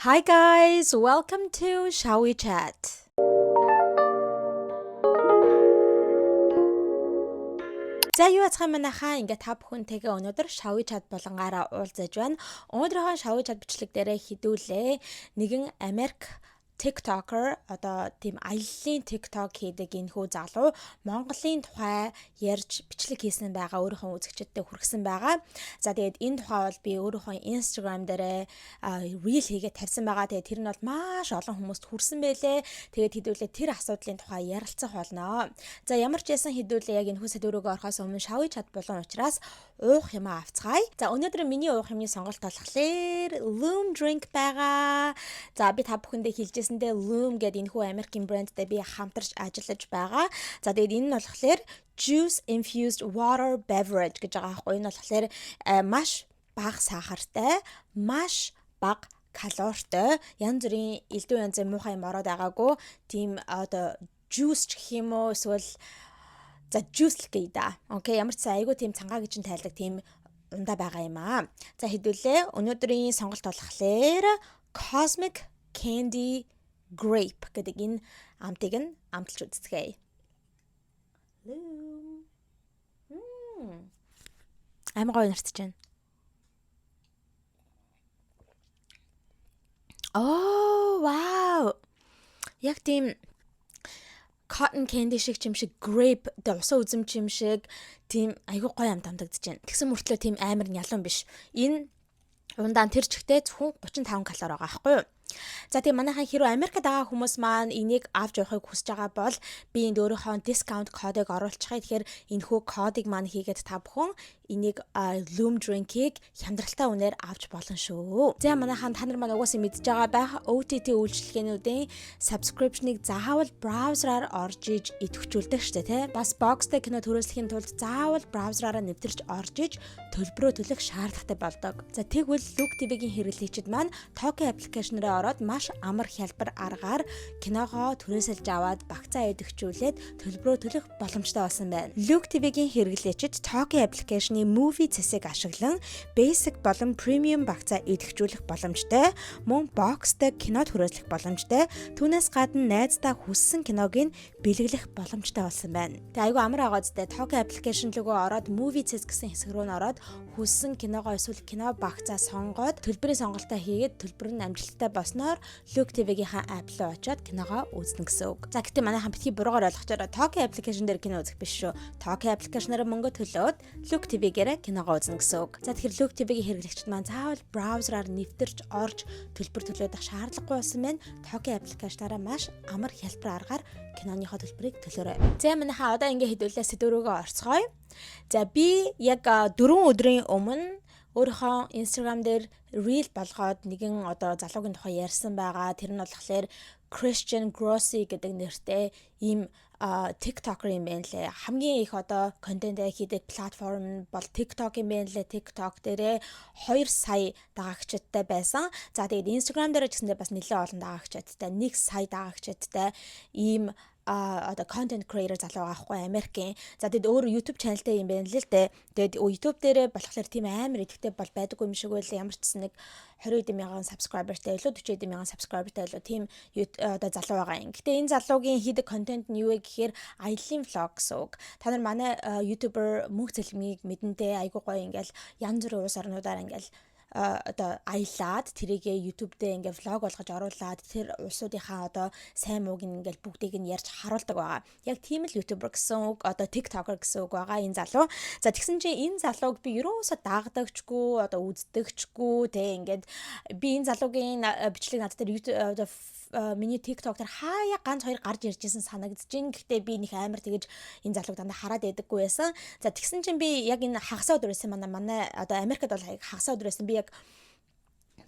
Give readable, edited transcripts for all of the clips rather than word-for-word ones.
Hi guys, welcome to Shall We Chat. За, юу яцхан манайхаа, ингээ та бүхэнтэйгээ өнөөдөр Shall We Chat болонгаараа уулзаж байна. Өнөөдрийнхөө Shall We Chat бичлэг дээрээ хэдүүлээ нэгэн Америк TikToker, одоо тийм аяллаа TikTok хийдэг энэхүү залуу Монголын тухай ярьж бичлэг хийсэн байгаа, өөрийнхөө үзэгчдэд хүргэсэн байгаа. За, тэгээд энэ тухай бол би өөрийнхөө Instagram дээрээ reel хийгээд тавьсан байгаа. Тэгээд тэр нь бол маш олон хүмүүст хүрсэн байлээ. Тэгээд хэдүүлээ тэр асуудлын тухай ярилцах болно. За, ямар ч байсан хэдүүлээ яг энэхүү сэдв рүүгээ орохоос өмнө Shall We Chat болон учраас уух юм авцгаая. За, өнөөдөр миний уух юмны сонголт болохоор Loom drink байгаа. За, би та бүхэндээ хэлжсэндээ Loom гэдэг энэхүү Америкийн брэндтэй би хамтарч ажиллаж байгаа. За, тэгээд энэ нь болохоор juice infused water beverage гэж байгаа байхгүй. Энэ болохоор маш бага сахартай, маш бага калоритой, янз бүрийн элдв янзын муухай юм ороод байгаагүй тийм одоо juice гэх юм уу, эсвэл за juice л гээ да. Okay, ямар ч сан айгүй тийм цангаа гэж нь тайлдаг тийм ундаа байгаа юм аа. За, хэдүүлээ өнөөдрийн сонголт болохоор Cosmic Candy Grape гэдэг энэ амтыг нь амталж үзцгээе. Loom. Амар гоё нарцж байна. Oh, wow. Яг тийм cotton candy шиг юм шиг, grape тэгээ усан үзэм юм шиг тийм айгүй гоё амт амтагдаж байна. Тэгсэн мөртлөө тийм амар нялуун биш. Энэ ундаан тэр чигтээ зөвхөн 35 калори байгаа байхгүй юу? За, тийм, манайхан, хэрвээ Америкт байгаа хүмүүс маань энийг авч явахыг хүсэж байгаа бол би энд өөрийнхөө discount кодыг оруулчихъя. Тэгэхээр энэхүү кодыг маань хийгээд та бүхэн энийг Loom drink-ийг хямдралтай үнээр авч болно шүү. За, манайхан, та нар маань угаасаа мэдж байгаа байх, OTT үйлчилгээнүүдийн subscription-ыг заавал браузераар орж иж идэвхжүүлдэг штэ, тий. Бас box-тай кино түрээслэхийн тулд заавал браузераараа нэвтэрч орж иж төлбөрөө төлөх шаардлагатай болдог. За, тэгвэл Look TV-гийн хэрэглэгчид маань Toki application-аараа ороод маш амар хялбар аргаар киногоо түрээсэлж аваад, багцаа идэвхжүүлээд төлбөрөө төлөх боломжтой болсон байна. Look TV-гийн хэрэглэгчид Toki application-ы Movie цэсийг ашиглан Basic болон Premium багцаа идэвхжүүлэх боломжтой, мөн box-тай кино түрээслэх боломжтой. Түүнээс гадна найздаа хүссэн киног нь бэлэглэх боломжтой болсон байна. Тэгээ айгүй амар байгаа зү. Toki application руу ороод, Movie цэс гэсэн хэсэг рүү н ороод, хүссэн киногоо эсвэл кино багцаа сонгоод, төлбөрийн сонголтоо хийгээд, төлбөр нь амжилттай болсноор Look TV-гийнхаа app руу очиод киногоо үзнэ гэсэн үг. За, гэтээ манайхан битгий буруугаар ойлгочоорой. Toki application дээр кино үзэх биш шүү. Toki application-аараа мөнгө төлөөд Look TV-гээрээ киногоо үзнэ гэсэн үг. За, тэгэхээр Look TV-гийн хэрэглэгчид маань заавал браузераар нэвтэрч орж төлбөр төлөөд ах шаардлагагүй болсон байна. Toki application-аараа маш амар хялбар аргаар киноныхоо төлбөрийг төлөөрэй. За, манайхаа, одоо ингээ хэдүүлээ сэдв рүүгээ орцгоё. За, би яг 4 өдрийн өмнө өөрийнхөө Instagram дээр reel болгоод нэгэн одоо залуугийн тухай ярьсан байгаа. Тэр нь болохоор Christian Grossi гэдэг нэртэй ийм TikToker юм байна лээ. Хамгийн их одоо контент хийдэг платформ бол TikTok юм байна лээ. TikTok дээрээ 2 сая дагагчидтай байсан. За, тэгээд Instagram дээр ч гэсэндээ бас нэлээд олон дагагчидтай, 1 сая дагагчидтай ийм одоо content creator залуу байгаа байхгүй, Америкийн. За, тэгэд өөр YouTube channel-тай юм байна л л дээ. Тэгээд YouTube дээрээ болохоор тийм амар идэвхтэй бол байдаггүй юм шиг байлаа. Ямар ч гэсэн нэг 20 хэдэн мянган subscriber-тай илүү, 40 хэдэн мянган subscriber-тай илүү тийм одоо залуу байгаа юм. Гэтэ энэ залуугийн хийдэг контент нь юу вэ гэхээр аяллаа vlog гэсэн үг. Та нар манай YouTuber Мөнх Цэлмийг мэдэндээ, айгуу гоё ингээл янз бүрийн улс орнуудаар ингээл одоо аялаад, тэрийгээ YouTube дээр ингээ vlog болгож оруулаад, тэр улсуудынхаа одоо сайн мууг ингээл бүгдийг нь ярьж харуулдаг байгаа. Яг тийм л YouTuber гэсэн үг, одоо TikToker гэсэн үг байгаа энэ залуу. За, тэгсэн чинь энэ залууг би ерөөсө дагдагчгүй, одоо үздэгчгүй те, ингээд би энэ залуугийн бичлэг надад дээр YouTube, одоо миний TikTok дээр хаяа ганц хоёр гарч ирж исэн санагдаж байна. Гэхдээ би нэг амар тэгэж энэ залууг дандаа хараад байдаггүй байсан. За, тэгсэн чинь би яг энэ хагас өдөр байсан, манай одоо Америкт бол хагас өдөр байсан. Би яг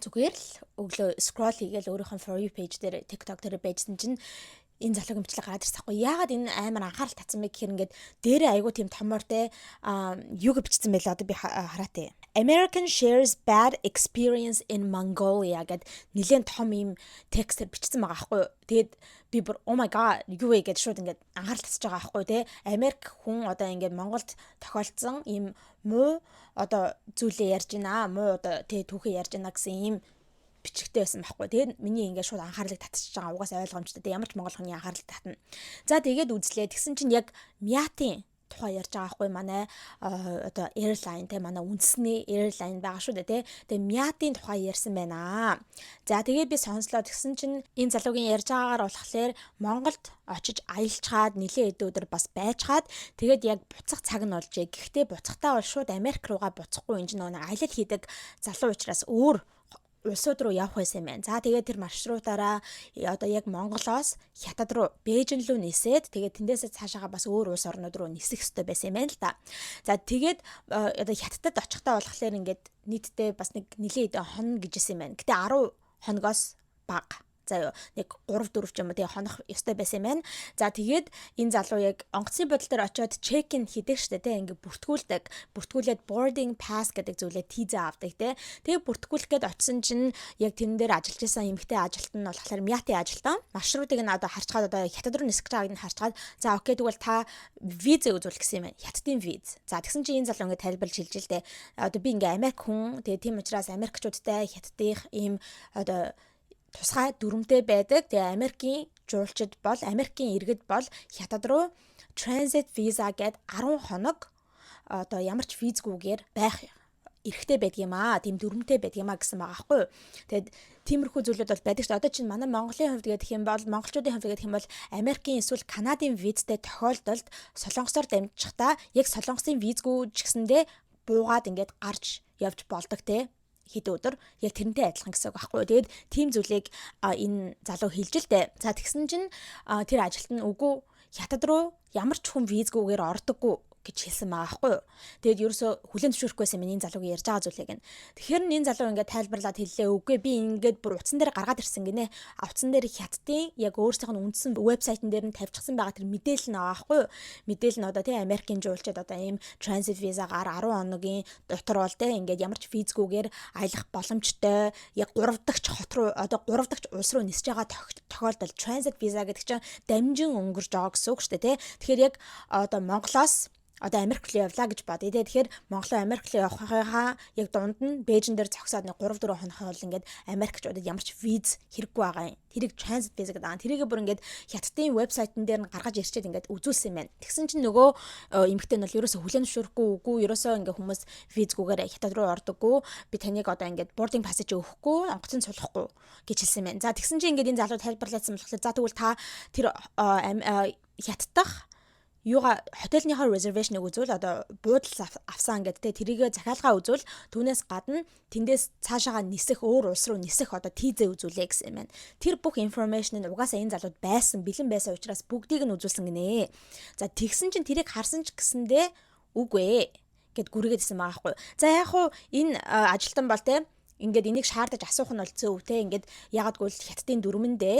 зүгээр л өглөө scroll хийгээл өөрийнх нь for you page дээр, TikTok дээр байжсан чинь энэ залуугийн бичлэг гараад ирсэн байхгүй. Яагаад энэ амар анхаарал татсан бэ гэхээр ингээд дээрээ айгуу тийм томор те юуг бичсэн байлаа, одоо би хараатай. "American shares bad experience in Mongolia" гэд нэлээд том ийм текстээр бичсэн байгаа байхгүй. Тэгээд би бүр "Oh my god, юу вэ?" гэж шууд ингээд анхаарал татж байгаа байхгүй те. Америк хүн одоо ингээд Монголд тохиолдсон ийм муу одоо зүйлээ ярьж байна. Муу одоо тэ түүхээ ярьж байна гэсэн ийм Бичгтэй байсан байхгүй. Тэгээд миний ингээд шууд анхаарлыг татчихж байгаа, угаасаа ойлгомжтой. Тэгээд ямар ч монгол хүний анхаарлыг татна. За, тэгээд үзлээ. Тэгсэн чинь яг Мятын тухай ярьж байгаа байхгүй, манай одоо airline те, манай үндэсний airline байгаа шүү дээ те. Тэгээ Мятын тухай ярьсан байна. За, тэгээд би сонслоо. Тэгсэн чинь энэ залуугийн ярьж байгаагаар болохоор Монголд очиж аялчхаад, нэлээд хэдэн өдөр бас байчхаад, тэгээд яг буцах цаг нь болжээ. Гэхдээ буцахтаа бол шууд Америк руугаа буцахгүй, энэ нөгөө аялал хийдэг залуу учраас өөр улсууд руу явах байсан юм байна. За, тэгээд тэр маршрутаараа одоо яг Монголоос Хятад руу, Бээжин рүү нисээд, тэгээд тэндээсээ цаашаага бас өөр улс орнууд руу нисэх ёстой байсан юм байна л да. За, тэгээд одоо Хятадд очихдаа болохоор ингээд нийтдээ бас нэг нэлээд хонно гэжсэн юм байна. Гэтэ 10 хоногоос бага заяа, нэг 3 4 ч юм уу тэгээ хонох ёстой байсан юм байна. За, тэгээд энэ залуу яг онгоцны буудал дээр очиод check in хийдэг штэ те, ингээ бүртгүүлдэг. Бүртгүүлээд boarding pass гэдэг зүйлээ тийзээ авдаг те. Тэгээ бүртгүүлэх гээд очисон чинь яг тэрэн дээр ажиллаж исэн эмэгтэй ажилтан нь болохоор Мятын ажилтан. Маршрутыг нь одоо харчгаад, одоо Хятад руу нисэх гэж байгааг нь харчгаад, за okay, тэгвэл та визээ үзүүл гэсэн юм байна. Хятадын виз. За, тэгсэн чинь энэ залуу ингээ тайлбарлаж хэлж л дээ. Одоо би ингээ Америк хүн. Тэгээ тийм учраас Америкчуудтай Хятадын ийм одоо тусгай дүрмтэй байдаг. Тэгээ Америкийн жуулчид бол, Америкийн иргэд бол Хятад руу transit visa гээд 10 хоног одоо ямар ч визгүйгээр байх эрхтэй байдаг юм аа. Тийм дүрмтэй байдаг юм аа гэсэн байгаа байхгүй юу. Тэгээд тиймэрхүү зүйлүүд бол байдаг шүү дээ. Одоо чинь манай Монголын хувьд гэх юм бол, монголчуудын хувьд гэх юм бол Америкийн эсвэл Канадын визтэй тохиолдолд Солонгосоор дамжихдаа яг Солонгосын визгүй ч гэсэндээ буугаад ингээд гарч явж болдог те, хэд өдөр, яг тэрнтэй адилхан гэсэн үг байхгүй. Тэгээд тийм зүйлийг энэ залуу хэлж л дээ. За, тэгсэн чинь тэр ажилт нь үгүй, Хятад руу ямар ч хүн визгүйгээр ордоггүй гэж хэлсэн байгаа байхгүй юу. Тэгээд ерөөсөө хүлээн зөвшөөрөхгүйсэн миний энэ залуугийн ярьж байгаа зүйлийг нь. Тэгэхээр энэ залуу ингээд тайлбарлаад хэллээ. Үгүй, би ингээд бүр утсан дээр гаргаад ирсэн гинэ. Утсан дээр Хятадын яг өөрсдийнх нь үндсэн вебсайтн дээр нь тавьчихсан байгаа тэр мэдээлэл нь байгаа байхгүй юу. Мэдээлэл нь одоо тий, Америкийн жуулчид одоо ийм transit visa-гаар 10 хоногийн дотор бол тий, ингээд ямар ч визгүйгээр аялах боломжтой. Яг 3 дахь хот руу, одоо 3 дахь улс руу нисэж байгаа тохиолдолд transit visa гэдэг чинь дамжин өнгөрж байгаа гэсэн үг шүү дээ тий. Тэгэхээр яг одоо Монголоос одоо Америк руу явлаа гэж бодъё те. Тэгэхээр Монголоо Америк руу явахынхаа яг дунд нь Бээжин дээр зогсоод нэг 3 4 хоног бол ингээд Америкчуудад ямар ч виз хэрэггүй байгаа юм. Тэрийг transit visa гэдэг. Тэрийг бүр ингээд Хятадын вебсайтн дээр нь гаргаж ирчээд ингээд үзүүлсэн юм байна. Тэгсэн чинь нөгөө эмэгтэй нь бол ерөөсө хүлээн зөвшөөрөхгүй, үгүй, ерөөсөө ингээд хүмүүс визгүйгээр Хятад руу ордоггүй. Би таныг одоо ингээд boarding pass өгөхгүй, онгоцон суулгахгүй гэж хэлсэн юм байна. За, тэгсэн чинь ингээд энэ залуу тайлбарлаадсан болохоор, за, тэгвэл та тэр Хятаддах юугаа, хотелныхоо reservation-ыг үзвэл, одоо буудал авсан гэдэг те, тэрийгэ захиалгаа үзвэл, түүнээс гадна тэндээс цаашаага нисэх, өөр улс руу нисэх одоо тийзээ үзүүлээ гэсэн юм байна. Тэр бүх information нь угаасаа энэ залууд байсан, бэлэн байсан учраас бүгдийг нь үзүүлсэн гинэ. За, тэгсэн чинь тэрийг харсан ч гэсэндээ үгүй ээ гэд гүрийгээдсэн байгаа хгүй. За, яг хуу энэ ажилтан бол те, ингээд энийг шаардаж асуух нь бол зөв те, ингээд ягаад гэвэл Хятадын дүрмэндээ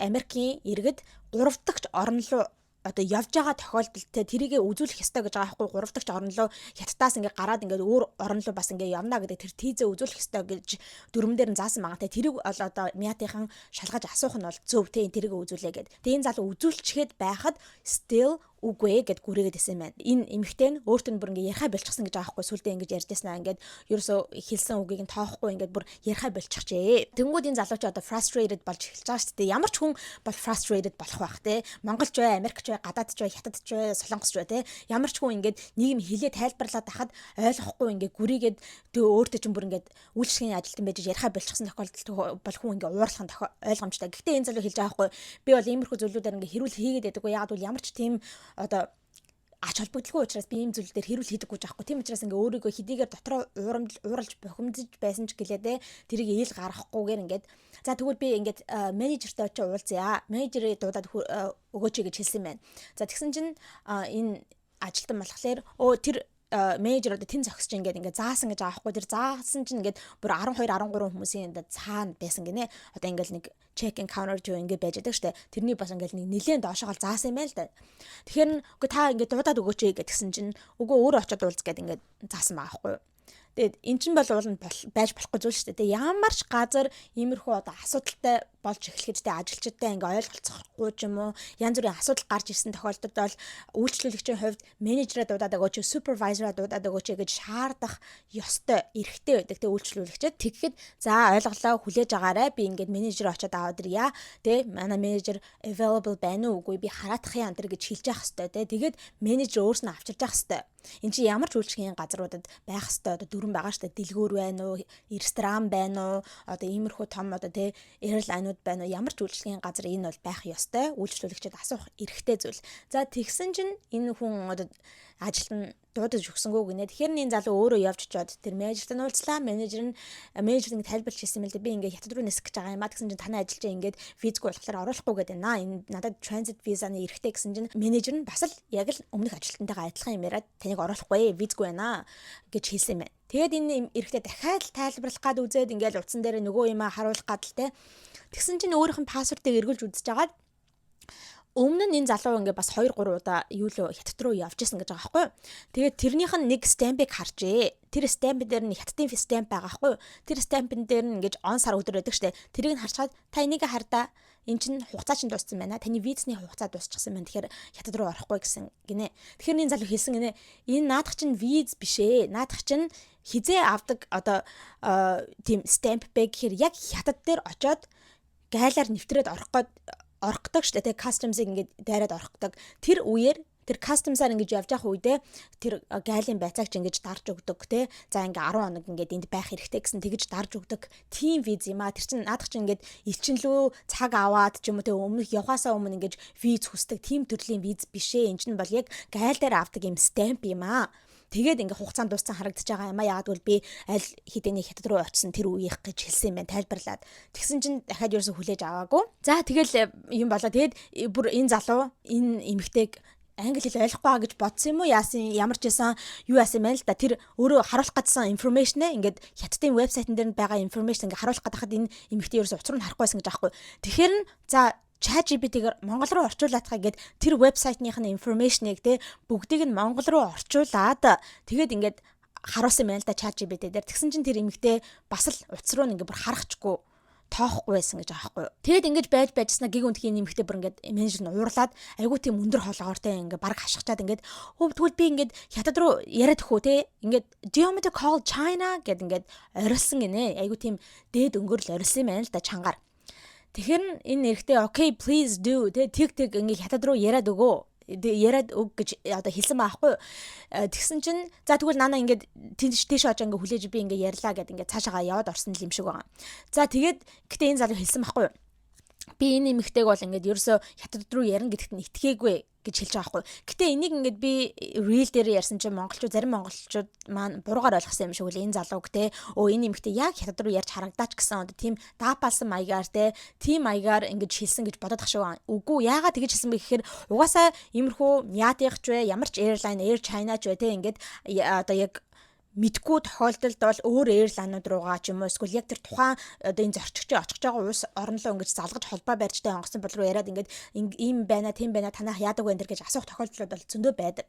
Америкийн иргэд 3 дахь орн руу одоо явж байгаа тохиолдолд те, тэрийгэ үзүүлэх ёстой гэж байгаа байхгүй, 3 дахь орн руу Хятадаас ингээ гараад ингээд өөр орн руу бас ингээ явна гэдэг тэр тийзээ үзүүлэх ёстой гэж дүрм дээр нь заасан байгаа те. Тэрийг бол одоо Мятынхан шалгаж асуух нь бол зөв те, тэрийг үзүүлээ гэд. Тэгээ энэ залуу үзүүлчихэд байхад still үгүй гэд гүрээгээд исэн байна. Энэ эмэгтэй нь өөртөө нь бүр ингээ ярихаа болчихсон гэж байгаа байхгүй, сүлдээ ингэж ярьж яснаа ингээд ерөөсөө хэлсэн үгийг нь тоохгүй, ингээд бүр ярихаа болчихжээ. Тэнгүүд энэ залуу чи одоо frustrated болж эхэлж байгаа шүү дээ. Ямар ч хүн бол frustrated болох байх те. Монголч бай, Америкч бай, гадаадч бай, Хятадч бай, Солонгосч бай те. Ямар ч хүн ингээд нэг юм хэлээ тайлбарлаад байхад ойлгохгүй ингээд гүрийгээд, тэгээ өөртөө чинь бүр ингээд үйлчлэгийн ажилтан байж ярихаа болчихсон тохиолдолд бол хүн ингээд уурлах нь ойлгомжтой. Гэхдээ энэ залуу хэлж байгаа байхгүй, би бол иймэрхүү зүйлүүдээр ингээд хэрүүл хийгээд байдаггүй. Яг бол ямар ч тийм одоо ач холбогдолгүй учраас би ийм зүйл дээр хэрүүл хийдэггүй жаахгүй. Тийм учраас ингээ өөрийгөө хэдийгээр дотроо уурамдал ууралж бухимдаж байсан ч гэлээ те, тэрийг ил гаргахгүйгээр ингээд за, тэгвэл би ингээд менежертэй очиж уулзъя. Менежерээ дуудаад өгөөч гэж хэлсэн байна. За, тэгсэн чинь энэ ажилтан болохоор өө, тэр менежер одоо тэн зогсож ингээд ингээд заасан гэж байгаа байхгүй. Тэр заасан чинь ингээд бүр 12 13 хүмүүсийн ингээд цаана байсан гинэ. Одоо ингээд нэг check in counter юу ингээд байж байгаа штэ. Тэрний бас ингээд нэг нилээн доошоогоо заасан юм байна л да. Тэгэхээр үгүй, та ингээд дуудаад өгөөч гэдгсэн чинь үгүй, өөрөө очиод уулз гэд ингээд заасан байгаа байхгүй. Тэгээд эн чинь бол уул нь байж болохгүй зүйл шүү дээ. Тэгээд ямар ч газар иймэрхүү одоо асуудалтай болж эхлэхэд, те, ажилчдтай ингээ ойлголцохгүй ч юм уу, янз бүрийн асуудал гарч ирсэн тохиолдолд бол үйлчлүүлэгчийн хувьд менежерээ дуудаад өгөөч, supervisor-аа дуудаад өгөөч гэж шаардах ёстой, эрхтэй байдаг, те, үйлчлүүлэгчид. Тэгэхэд "За, ойлголоо, хүлээж агаарай, би ингээд менежер очиод аваад ирья, те, манай менежер available байна уу, үгүй би хараадах юм энэ гэж хэлж явах ёстой, те. Тэгээд менежер өөрснөө авчирж явах ёстой. Энд чинь ямар ч үйлчлэгийн газруудад байх ёстой одоо дүрэм байгаа шүү дээ. Дэлгүүр байна уу, ресторан байна уу, одоо иймэрхүү том одоо, те, airline-ууд байна уу, ямар ч үйлчлэгийн газар энэ бол байх ёстой. Үйлчлүүлэгчид асуух эрхтэй зүйл. За, тэгсэн чинь энэ хүн одоо ажилт нь дуудаж өгсөнгөө гинэ. Тэгэхээр энэ залуу өөрөө явж очиод тэр менежертэй уулзлаа. Менежер нь менежер ингэ тайлбарлаж хэлсэн юм л дээ. Би ингээ Хятад руу нисэх гэж байгаа юм а гэсэн чинь танай ажилчаа ингээд визгүй болохоор оруулахгүй гэдэг байна. Энэ надад transit визаны эрхтэй гэсэн чинь менежер нь бас л яг л өмнөх ажилтнтайгаа адилхан юм яриад, таныг оруулахгүй, визгүй байна гэж хэлсэн юм байна. Тэгээд энэ эрэгтэй дахиад л тайлбарлах гад үзээд, ингээл утсан дээр нөгөө юмаа харуулах гад л, те. Тэгсэн чинь өөрийнх нь паспортыг эргүүлж үзэж агаад өмнө нь энэ залуу ингээ бас 2 3 удаа юу лөө Хятад руу явж исэн гэж байгаа байхгүй юу. Тэгээд тэрнийх нь нэг stamp-ыг харжээ. Тэр stamp дээр нь Хятадын stamp байгаа байхгүй юу. Тэр stamp-ын дээр нь ингэж он, сар, өдөр байдаг штэ. Тэрийг нь харчаад, "Та энийг хардаа, эн чинь хугацаа чинь дууссан байна. Таны визний хугацаа дуусчихсан байна. Тэгэхээр Хятад руу орохгүй" гэсэн гинэ. Тэгэхээр энэ залуу хэлсэн гинэ. "Энэ наадах чинь виз биш ээ. Наадах чинь хизээ авдаг одоо тийм stamp бэ гэхээр яг Хятад дээр очоод гайлаар нэвтрээд орох гээд орох гэдэг шүү дээ. Тэгээ customs-ыг ингээд дайраад орох гэдэг. Тэр үеэр, тэр customs-аар ингэж явж явах үедээ тэр гайлын байцаагч ингэж дарж өгдөг, те. За, ингээ 10 хоног ингээд энд байх хэрэгтэй гэсэн тэгж дарж өгдөг тийм виз юм а. Тэр чинь наадах чинь ингээд элчинлүү цаг аваад ч юм уу, те, өмнөх явхаасаа өмнө ингэж виз хүсдэг тийм төрлийн виз биш ээ. Энэ чинь бол яг гайл дээр авдаг юм stamp юм а. Тэгээд ингээ хугацаанд дууссан харагдаж байгаа юм а. Яагаад гэвэл би аль хэдийн Хятад руу очисон тэр үеийнх" гэж хэлсэн юм байна, тайлбарлаад. Тэгсэн чинь дахиад ерөөсө хүлээж аваагүй. За, тэгэл юм болоо. Тэгээд бүр энэ залуу энэ эмэгтэйг англи хэл ойлгохгүй байгаа гэж бодсон юм уу, яасан, ямар ч байсан, юу яасан юм байна л да. Тэр өөрөө харуулах гэдсэн information ээ ингээд Хятадын вебсайтн дээр байгаа information ингээд харуулах гэдээ энэ эмэгтэй ерөөсө утас руу нь харахгүйсэн гэж аахгүй. Тэгэхээр нь за, ChatGPT-гээр монгол руу орчуулаадхаа гэд тэр вебсайтных нь information-ыг, те, бүгдийг нь монгол руу орчуулад тэгээд ингээд харуулсан юм байна л да ChatGPT дээр. Тэгсэн чинь тэр эмэгтэй бас л утас руу ингээд бүр харахчгүй, тоохгүй байсан гэж байгаа байхгүй юу. Тэгэд ингэж байж байжснаа гиг үнтхийн нэмэгтэй бүр ингээд менежер нь уурлаад, айгуу тийм өндөр хоолоогоор, те, ингээд баг хашгичаад ингээд "Өө, тэгвэл би ингээд Хятад руу яриад өгөх үү, те, ингээд do you want me to call China?" гэд ингээд орилсон гинэ. Айгуу тийм дээд өнгөрл орилсон юм байна л да, чангаар. Тэгэхээр энэ эрэгтэй "Okay, please do", те, тэг тэг ингээд Хятад руу яриад өгөө, яриад өг гэж одоо хэлсэн байхгүй. Тэгсэн чинь за, тэгвэл нана ингээд тийш тийш очоо ингээд хүлээж, би ингээд ярьлаа гэд ингээд цаашаагаа яваад орсон юм шиг байгаа. За, тэгээд гэтээ энэ залуу хэлсэн байхгүй. Би энэ эмэгтэйг бол ингээд ерөөсө Хятад руу ярина гэдэгт нь итгээгүй гэж хэлж байгаа байхгүй. Гэтэ энийг ингээд би reel дээр ярьсан чинь монголчууд, зарим монголчууд маань буруугаар ойлгосон юм шиг үл энэ залууг, те. Өө, энэ эмэгтэй яг Хятад руу ярьж харагдаач гэсэн одоо тийм даапалсан маягаар, те, тийм маягаар ингэж хэлсэн гэж бодоод ах шиг. Үгүй, яагаад тэгэж хэлсэн бэ гэхээр угаасаа иймэрхүү Мятих ч вэ, ямар ч airline, Air China ч вэ, те, ингээд одоо яг мэдгүй тохиолдолд бол өөр airline-ууд руугаа ч юм уу, эсвэл яг тэр тухайн одоо энэ зорчигч очих байгаа улс орнолоо ингэж залгаж холбоо барьжтай онгоцон бол руу яриад, ингээд ийм байна, тийм байна, танах яадаг вэ гэж асуух тохиолдлууд бол зөндөө байдаг.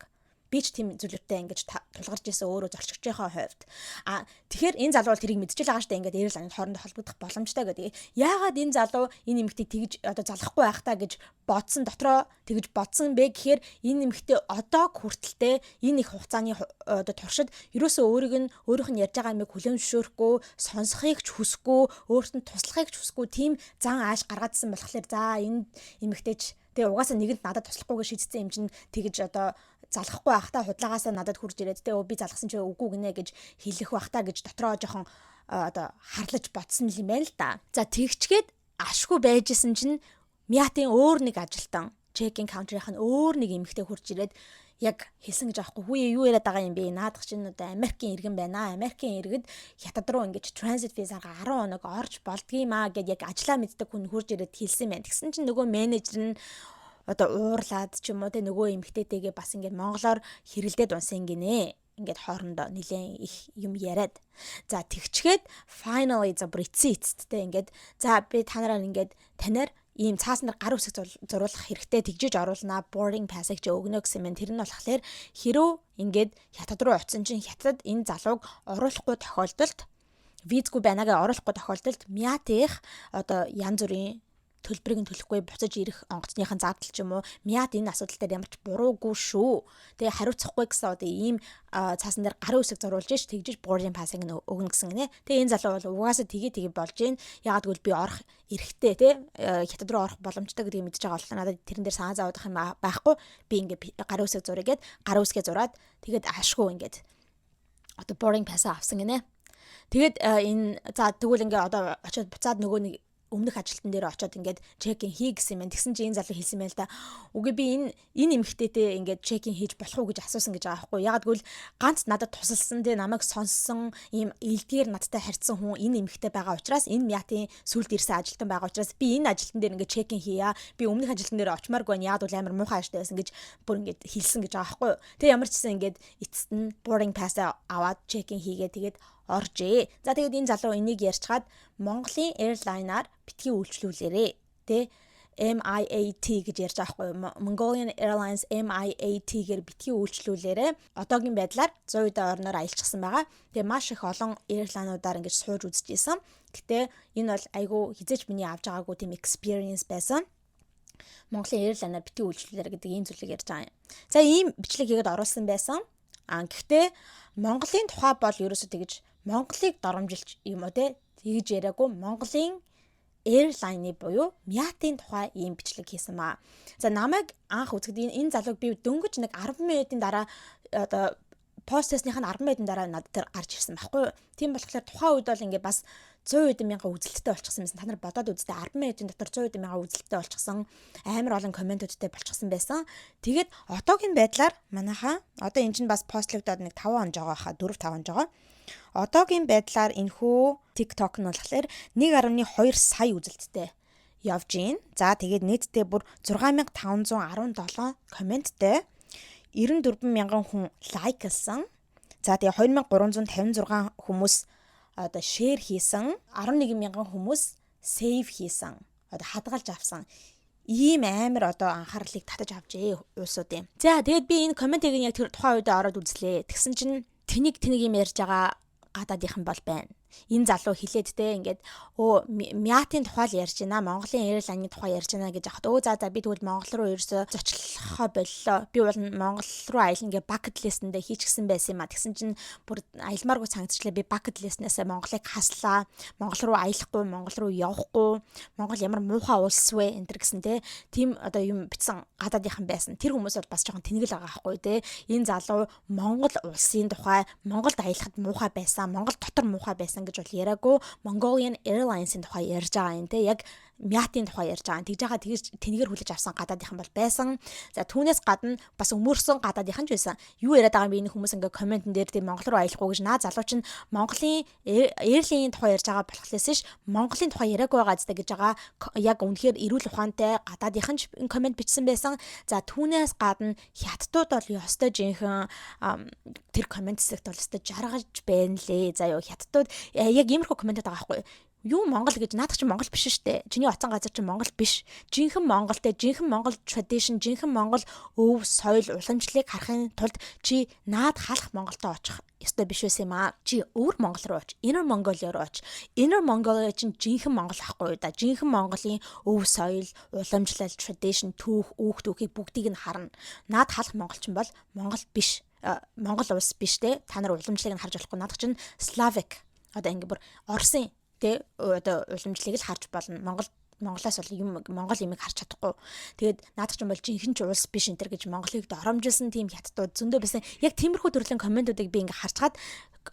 Би ч тийм зүйлүүдтэй ингэж тулгарч исэн өөрөө зорчигчийнхаа хувьд. А тэгэхээр энэ залуу бол тэрийг мэдчихэл байгаа штэ, ингээд airline хоорондоо холбогдох боломжтой гэдэг. Яагаад энэ залуу энэ эмэгтэйг тэгж одоо залгахгүй байх та гэж бодсон, дотроо тэгж бодсон бэ гэхээр энэ эмэгтэй одоо хүртэлтэй энэ их хугацааны одоо туршид ерөөсөө өөрийг нь, өөрийнх нь ярьж байгаа юмыг хүлээн зөвшөөрөхгүй, сонсохыг ч хүсэхгүй, өөрт нь туслахыг ч хүсэхгүй тийм зан ааш гаргаадсан болохоор за, энэ эмэгтэйч тэгээ угаасаа нэгэнд надад туслахгүйгээ шийдсэн юм чинь тэгж одоо залгахгүй байхдаа худлагаасаа надад хурж ирээд, те, би залгасан чи үгүй гинэ гэж хэлэх бах та гэж дотроо жоохон одоо харлаж бодсон юм байна л да. За, тэгчгээд ашгүй байжсэн чинь Мятын өөр нэг ажилтан, check-in counter-ийнх нь өөр нэг эмэгтэй хурж ирээд яг хэлсэн гэж аахгүй. "Хүүе, юу яриад байгаа юм бэ? Наадах чинь одоо Америкийн иргэн байна. Америкийн иргэд Хятад руу ингэж transit visa-гаар 10 хоног орж болдгийм аа" гэд яг ажлаа мэддэг хүн хурж ирээд хэлсэн байна. Тэгсэн чинь нөгөө менежер нь одоо уурлаад ч юм уу, те, нөгөө эмэгтэйтэйгээ бас ингээд монголоор хэрэлдээд унсан гинэ, ингээд хоорондоо нилээн их юм яриад. За, тэгчгээд finally, за, бүр эцсийн эцэсттэй ингээд за, би та нараар ингээд танаар Ийм цаасан дээр гар үсэг зуруулах хэрэгтэй, тэгжиж оруулнаа, boarding pass-ыг чи өгнө гэсэн юм. Тэр нь болохоор хэрүү ингээд Хятад руу очисон чинь Хятад энэ залууг оруулахгүй тохиолдолд, визгүй байна гээ оруулахгүй тохиолдолд МИАТ-ийн одоо янз бүрийн төлбөрийг нь төлөхгүй, буцаж ирэх онгоцныхын зардал ч юм уу, МИАТ энэ асуудал дээр ямар ч буруугүй шүү. Тэгээ хариуцахгүй гэсэн одоо ийм цаасан дээр гарын үсэг зуруулж ш тэгжиж boarding pass-ыг нь өгнө гэсэн гинэ. Тэгээ энэ залуу бол угаасаа тгээ тгээ болж гин. Ягаад гэвэл би орох эрхтэй те, Хятад руу орох боломжтой гэдгийг мэдж байгаа болохоор надад тэрэн дээр санаа зовоодох юм байхгүй. Би ингээ гарын үсэг зуръя гэд гарын үсгээ зураад, тэгээд ашгүй ингээд одоо boarding pass авсан гинэ. Тэгээд энэ за тэгвэл ингээ одоо очиод буцаад нөгөө нэг өмнөх ажилтан дээр очиод ингээд check-in хий гэсэн юм байна. Тэгсэн чинь энэ залуу хэлсэн байл та. Үгүй, би энэ эмэгтэйтэй ингээд check-in хийж болох уу гэж асуусан гэж байгаа байхгүй. Ягаад гэвэл ганц надад тусалсан те, намайг сонссон, ийм элдгээр надтай харьцсан хүн энэ эмэгтэй байгаа учраас, энэ МИАТ-ын сүлд ирсэн ажилтан байгаа учраас би энэ ажилтан дээр ингээд check-in хийя. Би өмнөх ажилтан дээр очимааргүй байна. Ягаад гэвэл амар муухай ажилтан байсан гэж бүр ингээд хэлсэн гэж байгаа байхгүй. Тэгээ ямар ч гэсэн ингээд эцэст нь boarding pass аваад check-in хийгээ, тэгээд оржээ. За, тэгээд энэ залуу энийг ярьчгаад Монголын airline-аар битгий үйлчлүүлээрээ тэ, MIAT гэж ярьж байгаа байхгүй юу? Mongolian Airlines MIAT-гээр битгий үйлчлүүлээрээ. Одоогийн байдлаар 100% орноор аялчихсан байгаа. Тэгээ маш их олон airline-уудаар ингэж сууж үзэж исэн. Гэтэ энэ бол айгүй хизээч миний авч байгаагүй тийм experience байсан. Монголын airline-аар битгий үйлчлүүлээрэ гэдэг ийм зүйлийг ярьж байгаа юм. За, ийм бичлэг хийгээд оруулсан байсан. А гэхдээ Монголын тухай бол ерөөсөө тэгж Монголыг доромжилж юм уу те, тэгж яриаггүй, Монголын airline-ы буюу МИАТ-ын тухай ийм бичлэг хийсэн маа. За, намайг анх үзэхэд энэ залууг би дөнгөж нэг 10 минутын дараа, одоо пост хийснийх нь 10 минутын дараа над дээр гарч ирсэн байхгүй юу. Тийм болохоор тухайн үед бол ингээ бас 100 хэдэн мянган үзэлттэй болчихсон байсан. Та нар бодоод үзтээ, 10 минутын дотор 100 хэдэн мянган үзэлттэй болчихсон. Амар олон комментүүдтэй болчихсон байсан. Тэгээд одоогийн байдлаар манайхаа одоо энэ чинь бас постлогдоод нэг 5 хоног байгаа хаа, 4 5 хоног байгаа. Одоогийн байдлаар энэхүү TikTok нь болохоор 1.2 сая үзэлттэй явж гин. За, тэгээд нийтдээ бүр 6517 комменттэй, 94 мянган хүн like-лсан. За, тэгээ 2356 хүмүүс одоо share хийсэн, 11 мянган хүмүүс save хийсэн. Одоо хадгалж авсан, ийм амар одоо анхаарлыг татаж авчээ улсуудын. За, тэгээд би энэ комментиг яг тэр тухайн үедээ ороод үзлээ. Тэгсэн чинь тэнийг тэнийг юм ярьж байгаа гадаадынхан бол байна. Энэ залуу хилээд те, ингээд өө МИАТ-ын тухай л ярьж байна. Монголын airline-ы тухай ярьж байна гэж ахад өө за би тэгвэл Монгол руу ерөөсөө зочлохоо боллоо. Би бол Монгол руу аялна гэ bucket list-эндээ хийчихсэн байсан юм а. Тэгсэн чинь бүр аялмааргүй санагдчихлаа. Би bucket list-нээсээ Монголыг хаслаа. Монгол руу аялахгүй, Монгол руу явахгүй. Монгол ямар муухай улс вэ энэ төр гэсэн те. Тийм одоо юм бичсэн гадаадынхан байсан. Тэр хүмүүс бол бас жоохон тэнэгэл байгаа байхгүй те. Энэ залуу Монгол улсын тухай, Монголд аялахад муухай байсан, Монгол дотор муухай байсан гэж бол яриаггүй, Mongolian Airlines-ын тухай ярьж байгаа юм те. Яг МИАТ-ын тухай ярьж байгаа. Тэгж байгаа, тэгж тэнэгээр хүлээж авсан гадаадынхан бол байсан. За, түүнээс гадна бас өмөрсөн гадаадынхан ч байсан. Юу яриад байгаа юм бэ энэ хүмүүс ингээ комментэн дээр тийм Монгол руу аялахгүй гэж, наа залуу чинь Монголын airline тухай ярьж байгаа болохлээс ш Монголын тухай яриаггүй байгаа зү гэж байгаа, яг үнэхээр эрүүл ухаантай гадаадынхан ч коммент бичсэн байсан. За, түүнээс гадна хятадууд бол ёстой жинхэнэ тэр коммент хэсэгт бол ёстой жаргаж байна лээ. За юу, хятадууд яг иймэрхүү комментод байгаа байхгүй юу, Монгол гэж наадах чинь Монгол биш шүү дээ. Чиний оцсон газар чинь Монгол биш. Жинхэнэ Монголтэй, жинхэнэ Монгол tradition, жинхэнэ Монгол өв соёл, уламжлалыг харахын тулд чи наад халах Монголтой очих ёстой биш байсан юм аа. Чи өвөр Монгол руу оч. Inner Mongolia руу оч. Inner Mongolia чинь жинхэнэ Монгол ахгүй юу да. Жинхэнэ Монголын өв соёл, уламжлал, tradition, түүх, үүх түүхийг бүгдийг нь харна. Наад халах монголчин бол Монгол биш. Монгол улс биш те. Та нар уламжлалыг нь харж болохгүй. Наадах чинь Slavic, одоо ингээ бүр Оросын тэ одоо уламжлалыг л харж болно. Монголоос бол юм Монгол юмыг харж чадахгүй. Тэгээд наадах чинь бол жинхэнэ ч улс биш энэ төр гэж Монголыг доромжилсан тийм хятадууд зөндөө байсан. Яг тиймэрхүү төрлийн комментуудыг би ингээ харчгаад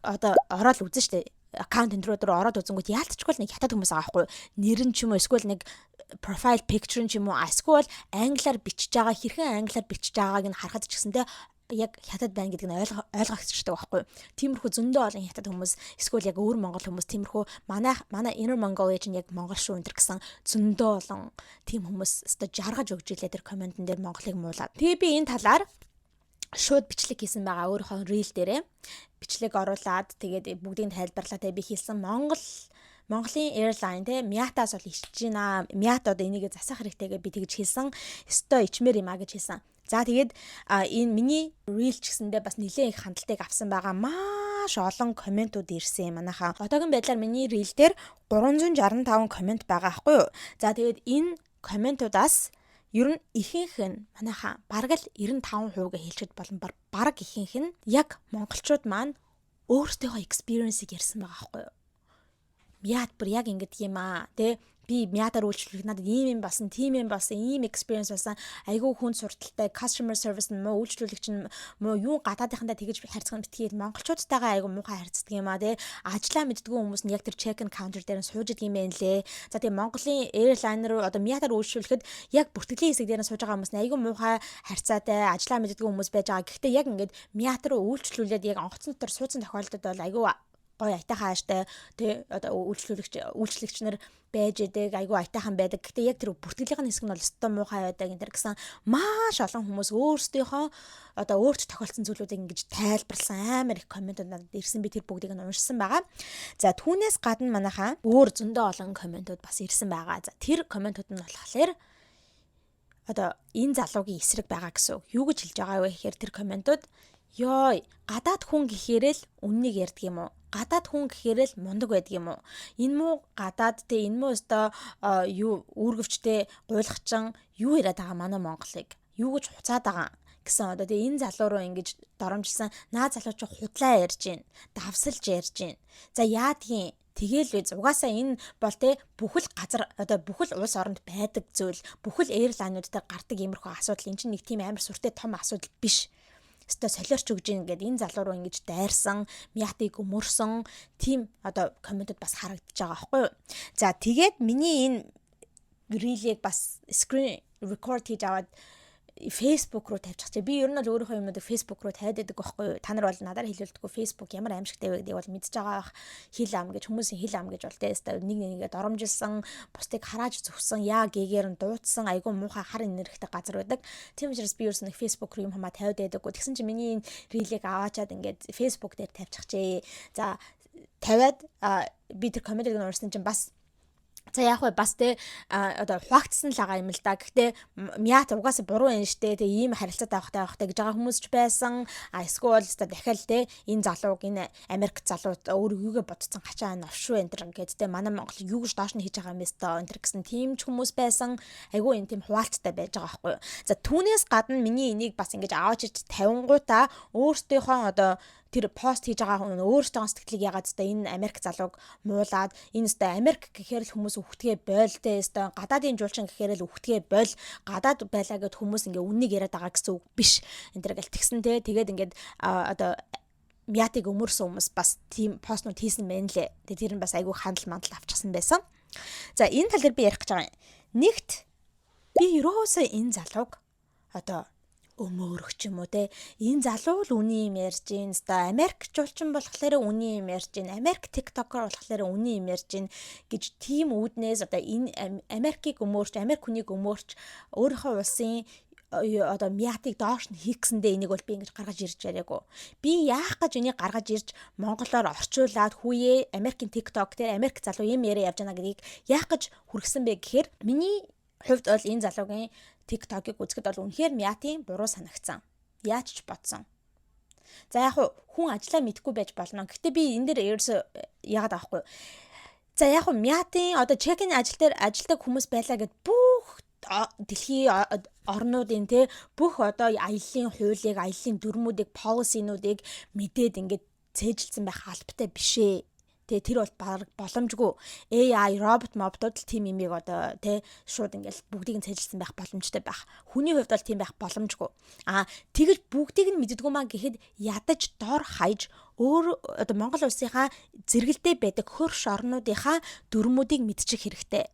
одоо ороод үзэн штэ, аккаунт энэ рүү ороод үзэнгүүт яалтчгүй л нэг хятад хүмүүс байгаа байхгүй, нэр нь ч юм уу, эсвэл нэг profile picture ч юм уу, эсвэл англиар бичиж байгаа, хэрхэн англиар бичиж байгааг нь харахад ч гэсэнтэй яг хятад байна гэдг нь ойлгогдчихдаг байхгүй. Тиймэрхүү зөндөө олон хятад хүмүүс, эсвэл яг өөр монгол хүмүүс тиймэрхүү манай Inner Mongolia чинь яг монгол шүү энэ гэсэн зөндөө олон тийм хүмүүс өстой жаргаж өгч илээ тэр комментэн дээр Монголыг муулаад. Тэгээ би энэ талаар шууд бичлэг хийсэн байгаа, өөрийнхөө reel дээрээ бичлэг оруулаад, тэгээд бүгдийг тайлбарлаа. Тэгээ би хийсэн Монгол Монголын airline те, Миатаас бол ичж байна. Миат одоо энийгээ засах хэрэгтэй гэж би тэгж хэлсэн. Өстой ичмээр юм а гэж хэлсэн. За, тэгээд энэ миний reel ч гэсэндээ бас нэлээд их хандлтыг авсан байгаа. Маш олон comment ууд ирсэн манайхаа. Одоогийн байдлаар миний reel дээр 365 comment байгаа аахгүй юу? За, тэгээд энэ comment уудаас ер нь ихэнх нь, манайхаа, бараг л 95% гэж хэлчихэд болон бараг ихэнх нь яг монголчууд маань өөрсдийнхөө experience-ийг ярьсан байгаа аахгүй юу? Миат бүр яг ингэдэг юм аа, тэ, би Миатаар үйлчлэх надад ийм юм болсон, тийм юм болсон, ийм experience болсон, айгүй хүн сурталтай, customer service нь муу, үйлчлүүлэгч нь муу, юу гадаадынхандаа тэгэж харьцах нь битгий, монголчуудтайгаа айгүй муухай харьцдаг юм аа, тэ, ажлаа мэддэггүй хүмүүс нь яг тэр check-in counter дээр нь сууж идэг юм байна лээ. За, тэгээ Монголын airline руу одоо Миатаар үйлчлүүлэхэд яг бүртгэлийн хэсэг дээр нь сууж байгаа хүмүүс нь айгүй муухай харьцаатай, ажлаа мэддэггүй хүмүүс байж байгаа. Гэхдээ яг ингээд Миат руу үйлчлүүлээд яг онгоцон дотор суудсан тохиолдолд бол айгүй гоё аятайхан ааштай тий, одоо үйлчлэгч нар байж идэг, айгүй аятайхан байдаг. Гэхдээ яг тэр бүртгэлийн хэсэг нь бол өстой муухай байдаг энэ гэсэн маш олон хүмүүс өөрсдийнхөө одоо өөрт тохиолдсон зүйлүүдийг ингэж тайлбарласан амар их comment ууд надад ирсэн. Би тэр бүгдийг нь уншсан байгаа. За, түүнээс гадна манайхаа өөр зөндөө олон comment ууд бас ирсэн байгаа. За, тэр comment ууд нь болохоор одоо энэ залуугийн эсрэг байгаа гэсэн үг. Юу гэж хэлж байгаа вэ гэхээр тэр comment ууд: "Йой, гадаад хүн гэхээрээ л үннийг ярьдаг юм уу? Гадаад хүн гэхээрээ л мундаг байдаг юм уу? Энэ муу гадаад те, энэ муу өстой юу үүргэвчтэй гуйлгачин юу яриад байгаа, манай Монголыг юу гэж хуцаад байгаа" гэсэн. Одоо тэгээ энэ залуу руу ингэж доромжилсан, наа залуу чи худлаа ярьж гин, давсалж ярьж гин. За, яадгийн тэгэл үз, угаасаа энэ бол те бүхэл газар, одоо бүхэл улс оронд байдаг зүйл, бүхэл airline ууд дээр гардаг иймэрхүү асуудал, энэ чинь нэг тийм амар сүртэй том асуудал биш, өстой солиорч өгж гин гэд энэ залуу руу ингэж дайрсан, Миатыг өмөрсөн тийм одоо comment ууд бас харагдаж байгаа байхгүй юу. За, тэгээд миний энэ reel ийг бас screen record хийж аваад Facebook руу тавьчих чи. Би ер нь бол өөрийнхөө юмнуудыг Facebook руу тавиад байдаг байхгүй юу? Та нар бол надаар хэлүүлдэггүй, Facebook ямар аимшигтай вэ гэдгийг бол мэдж байгаа бах. Хил ам гэж хүмүүсийн хил ам гэж бол тэ нэг нэгээ доромжилсан, бусдыг харааж зүвсэн, яа гээгээр нь дуудсан айгүй муухай хар энергитэй газар байдаг. Тийм учраас би ерөөс нэг Facebook руу юм хамаа тавиад байдаггүй. Тэгсэн чинь миний энэ reel ийг аваачаад ингээд Facebook дээр тавьчихжээ. За, тавиад би тэр comment ыг уншсан чинь бас, за, яг вэ, бас те одоо хуваагдсан л байгаа юм л да. Гэхдээ Миат угаасаа буруу юм штэ. Тэ ийм харилцаатай авахтай авахтай гэж байгаа хүмүүс ч байсан. А эсвэл та дахиад те энэ залууг, энэ Америк залуу өөр юугээ бодцсон хачаа новшгүй энэ төр ингээд те манай Монгол юу гэж доош нь хийж байгаа юм бэ стоо энэ төр гэсэн тийм ч хүмүүс байсан. Айгүй энэ тийм хуваалцтай байж байгаа байхгүй юу. За, түүнээс гадна миний энийг бас ингэж аваач ич тавингуудаа өөрсдийнхөө одоо тэр пост хийж байгаа хүн өөртөө сэтгэлийг ягаад өстой энэ Америк залууг муулаад, энэ өстой Америк гэхээр л хүмүүс үхтгээ бойл те, өстой гадаадын жуулчин гэхээр л үхтгээ бойл, гадаад байлаа гэд хүмүүс ингээ үннийг яриад байгаа гэсэн үг биш энэ төр гэл тэгсэн те. Тэгээд ингээд одоо Миатыг өмөрсөн хүмүүс бас тийм постнууд хийсэн байна лээ. Тэгээд тэр нь бас айгүй хандал мандал авчихсан байсан. За, энэ тал дээр би ярих гэж байгаа юм. Нэгт, би ерөөсөө энэ залууг одоо өмөөрөх ч юм уу те, энэ залуу л үний юм ярьж гин, өстой Америк жуулчин болохоор үний юм ярьж гин, Америк TikToker болохоор үний юм ярьж гин гэж тийм үүднээс одоо энэ Америкийг өмөөрч, Америк хүнийг өмөөрч, өөрийнхөө улсын одоо Миатыг доош нь хийх гэсэндээ энийг бол би ингэж гаргаж ирж яриаггүй. Би яах гэж энийг гаргаж ирж монголоор орчуулад хүүе, Америкийн TikTok дээр Америк залуу юм яриа явж байна гэдгийг яах гэж хүргэсэн бэ гэхээр миний хувьд бол энэ залуугийн TikTok-ыг үзэхэд бол үнэхээр Миатын буруу санагдсан. Яаж ч бодсон. За, яг хүн ажлаа мэдэхгүй байж болно. Гэхдээ би энэ дээр ерөөсөө яагаад аахгүй. За, яг хуу Миатын одоо check-in ажил дээр ажилтаг хүмүүс байлаа гэд бүх дэлхийн орнуудын те бүх одоо аяллаа хуулийг, аяллаа дүрмүүдийг, policy-нуудыг мэдээд ингээд цээжилсэн байх албатай биш ээ. Тэгээ тэр бол баг боломжгүй. AI робот моботууд л тийм имийг одоо тэ шууд ингээл бүгдийг нь цээжилсэн байх боломжтой байх. Хүний хувьд бол тийм байх боломжгүй. А тэгэж бүгдийг нь мэддэггүй маа гэхэд ядаж дор хаяж өөр одоо Монгол улсынхаа зэрэгэлдээ байдаг хөрш орнуудынхаа дүрмүүдийг мэдчих хэрэгтэй.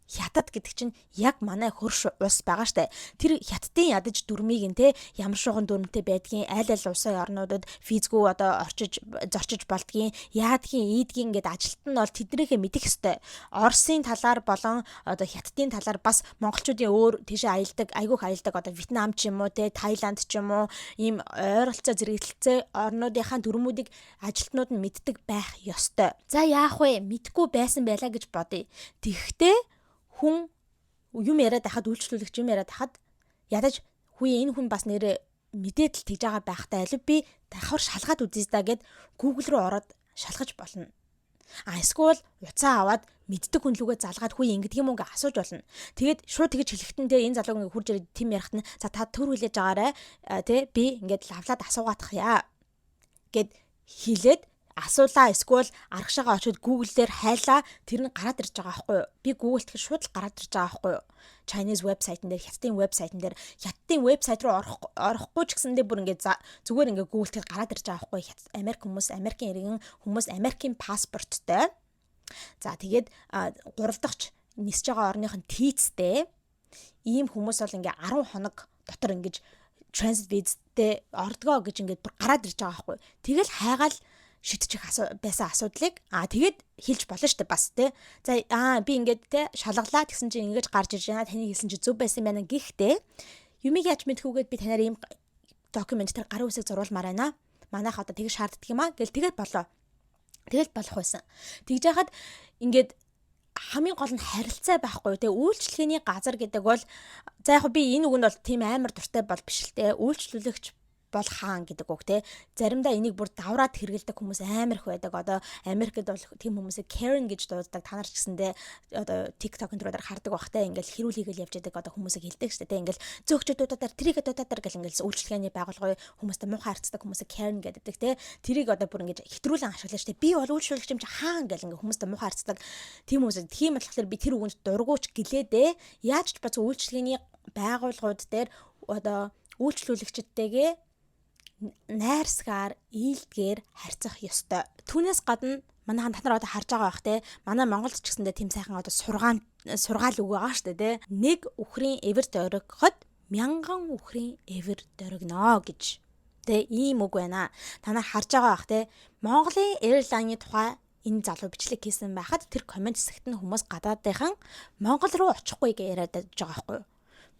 Хятад гэдэг чинь яг манай хөрш улс байгаа штэ. Тэр Хятадын ядаж дүрмийг нь те ямар шуган дүрмтэй байдгийн, аль аль улсын орнуудад визгүй одоо орчиж зорчиж болдгийн, яадгийн, ийдгийн гэд ажилт нь бол тэднийхээ мэдэх ёстой. Оросын талаар болон одоо Хятадын талаар бас монголчуудын өөр тийшээ аялдаг, айгүйх аялдаг, одоо Вьетнам ч юм уу те, Таиланд ч юм уу, ийм ойролцоо зэрэглэлцээ орнуудынхаа дүрмүүдийг ажилтнууд нь мэддэг байх ёстой. За, яах вэ? Мэдгүй байсан байлаа гэж бодъё. Тэгэхдээ хүн юм яриад байхад, үйлчлүүлэгч юм яриад байхад ядаж хүү, энэ хүн бас нэрээ мэдээд л тэгж байгаа байхтай, алив би давхар шалгаад үзье да гэд Google руу ороод шалгаж болно. А эсвэл утсаа аваад мэддэг хүн лүүгээ залгаад, хүү, ингэдэг юм уу гэ асууж болно. Тэгээд шууд тэгж хэлэхдээ те, энэ залуу ингээ хурж ирээд тим ярихт нь, за, та төр хүлээж агаарай те, би ингээд лавлаад асуугаадах гэд хэлээд асуулаа, эсвэл аргашаага очиод Google дээр хайлаа, тэр нь гараад ирж байгаа байхгүй юу? Би Google тэгэхээр шууд л гараад ирж байгаа байхгүй юу? Chinese website-н дээр, Хятадын website-н дээр, Хятадын website руу орохгүй ч гэсэндээ бүр ингээд зүгээр ингээд Google тэгэхээр гараад ирж байгаа байхгүй юу? Америк хүмүүс, Америкийн иргэн хүмүүс, Америкийн паспорттой. За, тэгээд гурав дахь нисэж байгаа орных нь ТИЦ-тэй ийм хүмүүс бол ингээ 10 хоног дотор ингэж transit визтэй ордгоо гэж ингээд бүр гараад ирж байгаа байхгүй. Тэгэл хайгаал шидчих байсан асуудлыг тэгээд хэлж болно шүү дээ бас те. За, би ингээд те шалгалаа, тэгсэн чинь ингэж гарч ирж байна. Таны хэлсэн чи зөв байсан байна. Гэхдээ юмыг яаж мэдхүүгээд би танаар ийм document дээр гарын үсэг зурулмаар байна. Манайх одоо тэгж шаарддаг юм а гэл тэгээд болоо. Тэгэл болох байсан. Тэгж яхад ингээд хамгийн гол нь харилцаа байхгүй те. Үйлчлэгээний газар гэдэг бол, за, яг би энэ үг нь бол тийм амар дуртай бол биш л те, үйлчлүүлэгч бол хаан гэдэг үг те. Заримдаа энийг бүр давраад хэрэгэлдэг хүмүүс амар их байдаг. Одоо Америкт бол тийм хүмүүсийг Karen гэж дууддаг. Та нар ч гэсэндээ одоо TikTok энэ дээр хардаг бах те. Ингээл хэрүүл хийгээл явж байдаг одоо хүмүүсийг хэлдэг штэ те. Ингээл зөөгчөд дуудаад, тэрийгэ дуудаад гэл ингээл үйлчлэгээний байгууллагын хүмүүстэй муухай харьцдаг хүмүүсийг Karen гэдэг те. Тэрийг одоо бүр ингэж хэтрүүлэн ашиглаж штэ. Би бол үйлчлүүлэгч юм чи хаан гэл ингээ хүмүүстэй муухай харьцдаг. Тийм хүмүүс, тийм болохоор би тэр үгэнд дургүйч гэлээдээ, яаж ч бац үйлчлэгээний байгууллагууд дээр одоо үйлчлүүлэгчдтэйгээ найрсгаар, ийЛдгээр харьцах ёстой. Түүнээс гадна манайхан, та нар одоо харж байгаа бах те, манай Монголд ч гэсэндээ тийм сайхан одоо сургаал үг байгаа штэ те. Нэг үхрийн эвэр доригход мянган үхрийн эвэр доригно гэж те, ийм үг байна. Та нар харж байгаа бах те. Монголын airline-ы тухай энэ залуу бичлэг хийсэн байхад тэр comment хэсэгт нь хүмүүс гадаадынхан Монгол руу очихгүй гэж яриад байж байгаа байхгүй юу?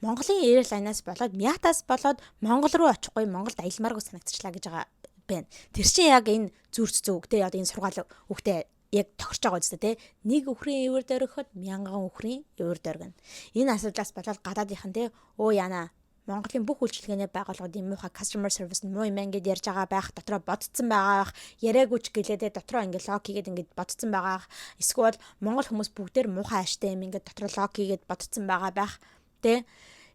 Монголын airline-аас болоод, Миатаас болоод Монгол руу очихгүй, Монголд аялмааргүй санагдчихлаа гэж байгаа байна. Тэр чинь яг энэ зүрц зүг те, одоо энэ сургаал үгтэй яг тохирч байгаа үстэй те. Нэг үхрийн эвэр дөрөхөд мянган үхрийн эвэр дөргөнө. Энэ асуудлаас болоод гадаадынхан те, өө яна, Монголын бүх үйлчилгээний байгууллагууд юм муухай, customer service нь муу юм ингээд ярьж байгаа байх, дотроо бодцсон байгаа байх, яриаггүй ч гэлээдээ дотроо ингээд лог хийгээд ингээд бодцсон байгаа байх. Эсвэл Монгол хүмүүс бүгдээр муухай ааштай юм ингээд дотроо лог хийгээд бодцсон байгаа байх тэ.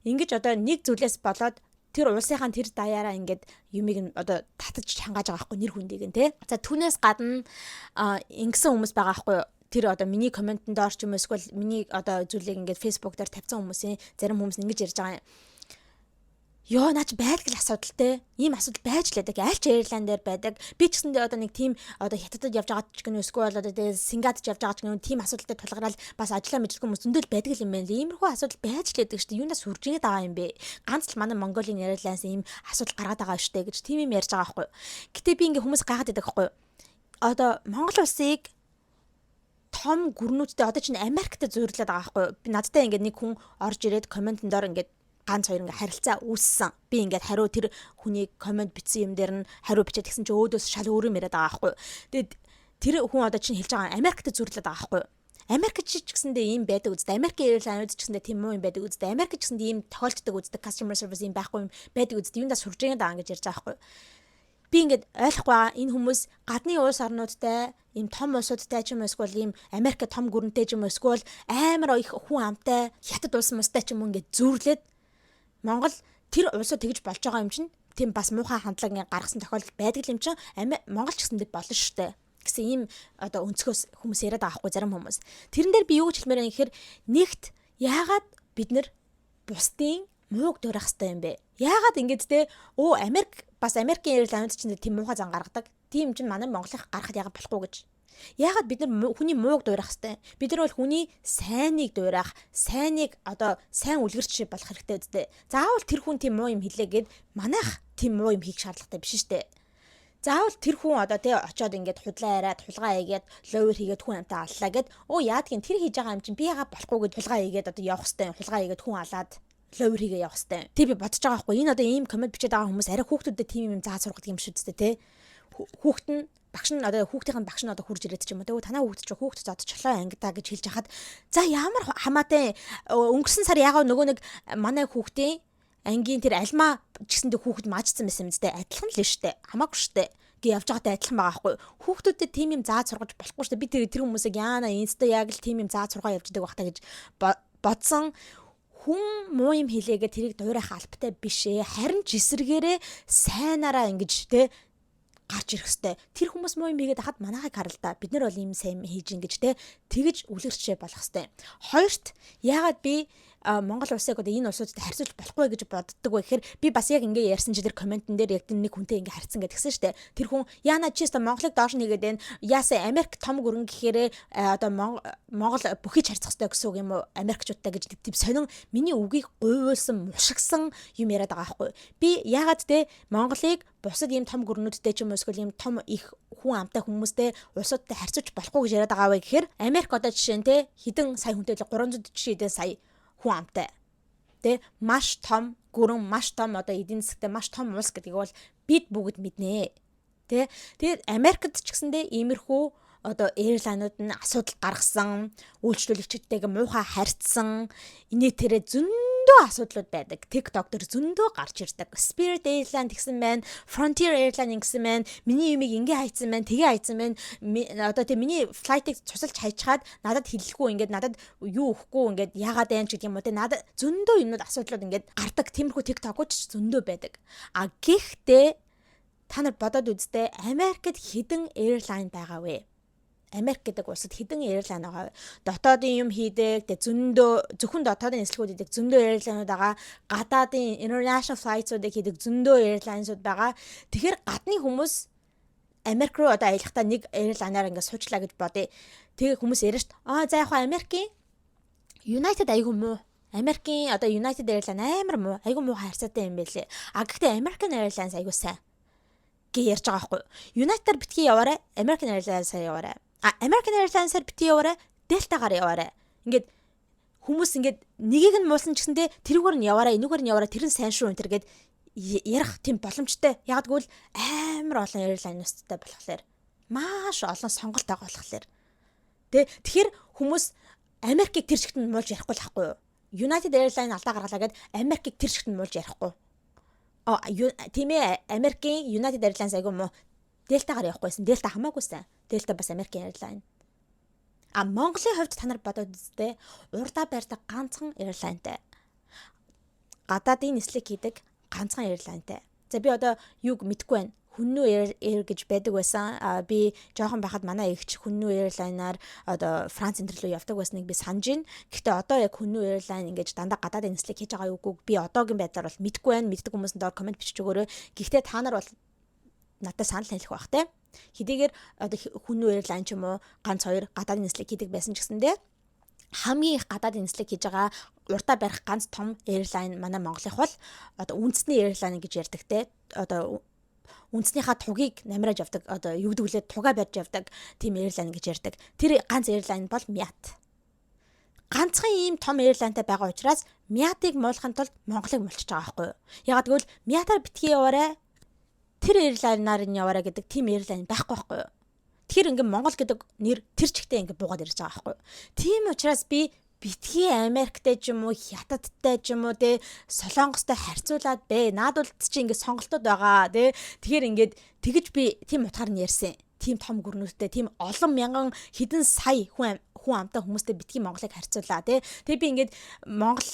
Ингэж одоо нэг зүйлээс болоод тэр улсынхаа тэр даяараа ингээд юмыг нь одоо татаж чангааж байгаа байхгүй, нэр хүндийг нь те. За, түүнээс гадна ингэсэн хүмүүс байгаа байхгүй юу? Тэр одоо миний comment-энд доор ч юм уу, эсвэл миний одоо зүйлийг ингээд Facebook дээр тавьсан хүмүүсийн зарим хүмүүс ингэж ярьж байгаа юм. Йоо, наач байдаг л асуудал те. Ийм асуудал байж л байдаг. Аль ч airline дээр байдаг. Би ч гэсэндээ одоо нэг тийм одоо Хятадд явж байгаа ч гэнэ, эсвэл одоо тэгээ Сингад ч явж байгаа ч гэнэ, тийм асуудалтай тулгараад бас ажиллаа мэдлгүй хүмүүс зөндөл байдаг юм байна. Иймэрхүү асуудал байж л байдаг шүү дээ. Юунаас сүржингээд байгаа юм бэ? Ганц л манай Mongolian Airlines ийм асуудал гаргаад байгаа шүү дээ гэж тийм юм ярьж байгаа байхгүй юу. Гэтэ би ингээ хүмүүс гайхаад байдаг байхгүй юу. Одоо Монгол улсыг том гүрнүүдтэй одоо чинь Америкт зүйрлээд байгаа байхгүй юу. Би надтай ингээд нэг хүн орж ирээд comment-эн доор ингээд ганц хоёр ингээ харилцаа үүссэн. Би ингээд хариу, тэр хүний comment бичсэн юм дээр нь хариу бичээд тэгсэн чинь өөдөөс шал өөр юм яриад байгаа байхгүй юу. Тэгээд тэр хүн одоо чинь хэлж байгаа, Америкт зүйрлээд байгаа байхгүй юу. Америкт ч гэсэндээ ийм байдаг үстэй. Америкийн airline-ууд ч гэсэндээ тийм муу юм байдаг үстэй. Америк ч гэсэндээ ийм тохиолддог үстэй. Customer service ийм байхгүй юм байдаг үстэй. Юундаа сурж байгаа гэж ярьж байгаа байхгүй юу. Би ингээд ойлгохгүй байгаа, энэ хүмүүс гадны улс орнуудтай, ийм том улсуудтай ч юм уу, эсвэл ийм Америк том гүрэнтэй ч юм уу, эсвэл амар их хүн амтай Хятад улс мустай ч юм уу ингээд зүүрлээд, Монгол тэр улсууд тэгж болж байгаа юм чинь тийм бас муухай хандлага ингээд гаргасан тохиолдол байдаг юм чинь Монгол ч гэсэндээ болно шүү дээ гэсэн ийм одоо өнцгөөс хүмүүс яриад байгаа байхгүй, зарим хүмүүс. Тэрэн дээр би юу гэж хэлмээр байна гэхээр нэгт яагаад бид нар бусдын мууг дуурайх хэрэгтэй юм бэ? Яагаад ингэж те, өө, Америк бас, Америкийн airline чинь тийм муухай зан гаргадаг. Тийм чинь манай Монголынх гаргахад яагаад болохгүй гэж. Яагаад бид нар хүний мууг дуурайх хэвтэй? Бид нар бол хүний сайныг дуурайх, сайныг одоо сайн үлгэр жишээ болох хэрэгтэй үстэй. Заавал тэр хүн тийм муу юм хэлээ гээд манайх тийм муу юм хийх шаардлагатай биш шүү дээ. Заавал тэр хүн одоо тий очоод ингээд худлаа яриад, хулгай хийгээд, ловер хийгээд хүн амьтаа аллаа гэд, өө, яадгийн тэр хийж байгаа юм чинь би яагаад болохгүй гэд хулгай хийгээд одоо явах хэвтэй, хулгай хийгээд хүн алаад ловер хийгээ явах хэвтэй. Тий, би бодож байгаа байхгүй, энэ одоо ийм comment бичээд байгаа хүмүүс арай хүүхдүүдэд тийм юм зааж сургадаг юм шүү дээ, тий. Хүүхэд нь багш нь одоо хүүхдийн багш нь одоо хурж ирээд ч юм уу, танаа хүүхд чи хүүхд зодчихлоо ангидаа гэж хэлж хахад, за, ямар хамаатай, өнгөрсөн сар ягаа нөгөө нэг манай хүүхдийн ангийн тэр альмаа ч гэсэндээ хүүхэд маажсан байсан юм зү, адилхан л штэ, хамаагүй штэ гэ явж байгаатай адилхан байгаа байхгүй. Хүүхдүүдэд тийм юм зааж сургаж болохгүй штэ. Би тэр хүмүүсийг яана инста яг л тийм юм зааж сургаа явж идэг байх та гэж бодсон. Хүн муу юм хэлээгээ тэрийг дуурайх албатай биш ээ. Харин ч эсрэгээрээ сайнараа ингэж те гарч ирэх хэвээр. Тэр хүмүүс муу юм хийгээд хахад манайхыг харал та. Бид нар бол ийм сайн хийж ингэж те тэгэж үлгэр жишээ болох хэвээр. Хоёрт, яагаад би Монгол улсыг одоо энэ улсуудад харьцуулж болохгүй гэж боддог вэ гэхээр би бас яг ингэ ярьсан чи тэр comment эн дээр яг нэг хүнтэй ингэ харьцсан гэдгсэн штэ. Тэр хүн яана чи өстө Монголыг доош нэгээд байна. Яасаа Америк том гүрэн гэхээрээ одоо Монгол бүхий ч харьцах хэвээр гэсэн үг юм уу Америкчуудтай гэж тийм сонин миний үгийг гуйвуулсан, мушигсан юм яриад байгаа байхгүй. Би яагаад те Монголыг бусад ийм том гүрнүүдтэй ч юм уу эсвэл ийм том их хүн амтай хүмүүстэй улсуудтай харьцуулж болохгүй гэж яриад байгаа вэ гэхээр Америк одоо жишээ нь те хэдэн сая хүнтэй, 340 хэдэн сая хүн амтай. Тэ, маш том гүрэн, маш том одоо эдийн засгтай маш том улс гэдгийг бол бид бүгд мэднэ. Тэ, тэгээд Америкт ч гэсэндээ иймэрхүү одоо airline ууд нь асуудал гаргасан, үйлчлүүлэгчдтэйгээ муухай харьцсан, инээ тэрэ зөндөө асуудлууд байдаг. TikTok дээр зөндөө гарч ирдэг. Spirit Airline тэгсэн байна, Frontier Airline ингэсэн байна, миний юмыг ингээ хайцсан байна, тэгээ хайцсан байна. Одоо тэг миний flight ыг цусалж хайчаад надад хэлэхгүй, ингээд надад юу өгөхгүй, ингээд яагаад байна ч гэдэг юм уу те, надад зөндөө юмнууд асуудлууд ингээд гардаг. Тиймэрхүү TikTok-ууд ч зөндөө байдаг. А гэхдээ та нар бодоод үзтээ, Америкт хэдэн airline байгаа вэ? Америк гэдэг улсад хэдэн airline байгаа вэ? Дотоодын юм хийдэг, тэг зөндөө, зөвхөн дотоодын нислэгүүд хийдэг зөндөө airline ууд байгаа. Гадаадын international flights-уудыг хийдэг зөндөө airlines-ууд байгаа. Тэгэхээр гадны хүмүүс Америк руу одоо аялахдаа нэг airline аар ингээд суучлаа гэж бодъё. Тэгээ хүмүүс яриа шт. Аа, за, яг хаа Америкийн United айгүй муу. Америкийн одоо United Airlines амар муу, айгүй муу харьцаатай юм байлээ. А гэхдээ American Airlines айгүй сайн гэж ярьж байгаа байхгүй. United-аар битгий яваарай, American Airlines-аар яваарай. А American Airlines-аар битгий яваарай, Delta-гаар яваарай. Ингээд хүмүүс ингээд нэгийг нь муулсан ч гэсэндээ тэрүүгээр нь яваарай, энүүгээр нь яваарай, тэр нь сайн шүү энэ төр гээд ярих тийм боломжтой. Яг гэвэл амар олон airline-уудтай болохоор маш олон сонголт байгаа болохоор. Тэ, тэгэхээр хүмүүс Америкийг тэр чигт нь муулж ярихгүй л байхгүй юу? United Airlines алдаа гаргалаа гэд Америкийг тэр чигт нь муулж ярихгүй. А тийм ээ, Америкийн United Airlines айгүй муу. Дельтагаар явахгүйсэн. Дельта хамаагүй сайн. Дельта бас Америкийн airline. А Монголын хувьд та нар бодоод үзтээ, урдаа барьдаг ганцхан airline тай. Гадаадын нислэг хийдэг ганцхан airline тай. За, би одоо юуг мэдэхгүй байна. Хүннү Air гэж байдаг байсан. А би жоохон байхад манай эгч Хүннү Airline-аар одоо Франц энэ рүү явдаг байсныг би санаж байна. Гэхдээ одоо яг Хүннү Airline ингэж дандаа гадаадын нислэг хийж байгаа үгүйг би одоогийн байдлаар бол мэдэхгүй байна. Мэддэг хүмүүс нь доор comment бичиж өгөөрэй. Гэхдээ та нар бол надад санал нийлэх байх те. Хэдийгээр одоо Хүннү Airline ч юм уу ганц хоёр гадаадын нислэг хийдэг байсан ч гэсэндээ хамгийн их гадаадын нислэг хийж байгаа, урдаа барих ганц том airline манай Монголынх бол одоо үндэсний airline гэж ярьдаг те, одоо үндснийхаа тугийг намрааж явдаг, одоо юу гэдэг вүлээ, тугаа барьж явдаг тийм airline гэж ярьдаг. Тэр ганц airline бол Мят. Ганцхан ийм том airline тай байгаа учраас Мятыг муулахын тулд Монголыг муулчихж байгаа байхгүй юу? Ягаад гэвэл Мятаар битгий яваарай, тэр airline аар нь яваарай гэдэг тийм airline байхгүй байхгүй юу? Тэгэхээр ингээ Монгол гэдэг нэр тэр чигтээ ингээ буугаад ирж байгаа байхгүй юу? Тийм учраас би битгий Америктэй ч юм уу, Хятадтай ч юм уу те, Солонгостой харьцуулаад бэ. Наадвал чи ингээ сонголтууд байгаа те. Тэгэхээр ингээд тэгэж би тийм утгаар нь ярьсан. Тийм том гүрнүүдтэй, тийм олон мянган хэдэн сая хүн амтай хүмүүстэй битгий Монголыг харьцуулаа тий. Тэгээ би ингээд Монгол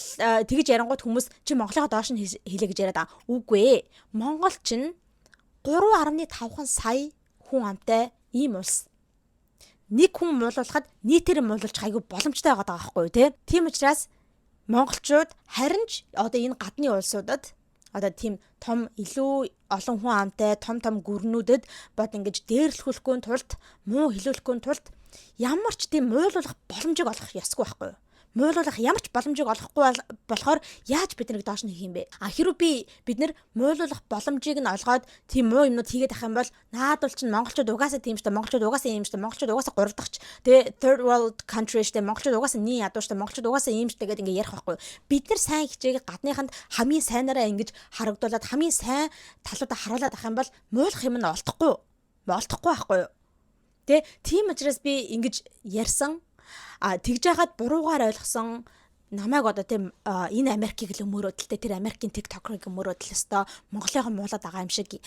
тэгэж ярангууд хүмүүс чи Монголынхаа доош нь хэлээ гэж яриад байгаа. Үгүй ээ. Монгол чинь 3.5 сая хүн амтай ийм улс, нэг хүн муулуулахад нийтээр муулуулчих айгүй боломжтой байгаа байхгүй юу те. Тийм учраас монголчууд харин ч одоо энэ гадны улсуудад Одоо тийм том, илүү олон хүн амтай том том гүрнүүдэд бод ингэж дээрлэхүүлэхгүй тулд, муу хилүүлэхгүй тулд ямар ч тийм муулуулах боломжийг олох ёсгүй байхгүй юу? Муулуулах ямар ч боломжийг олохгүй болохоор яаж бид нарыг доош нь хийх юм бэ? А хэрвээ бид нар муулуулах боломжийг нь олгоод тийм муу юмнууд хийгээд ах юм бол наадвал чинь монголчууд угаасаа тийм шүү дээ. Монголчууд угаасаа ийм шүү дээ. Монголчууд угаасаа гурав дахь тэгээ third world country шүү дээ. Монголчууд угаасаа нэг ядуу шүү дээ. Монголчууд угаасаа ийм шүү дээ гэдэг ингээ ярих байхгүй. Бид нар сайн хичээгээ гадныханд хамгийн сайнараа ингэж харагдуулаад, хамгийн сайн талуудаа харуулад ах юм бол муулах юм нь олдохгүй. Олдохгүй байхгүй юу? Тэ, тийм учраас би ингэж ярьсан. А тэгж яхад буруугаар ойлгосон намайг одоо тийм энэ Америкийг л өмөрөөдөлтэй, тэр Америкийн TikTok-ыг өмөрөөдөл өстой Монголынхон муулаад байгаа юм шиг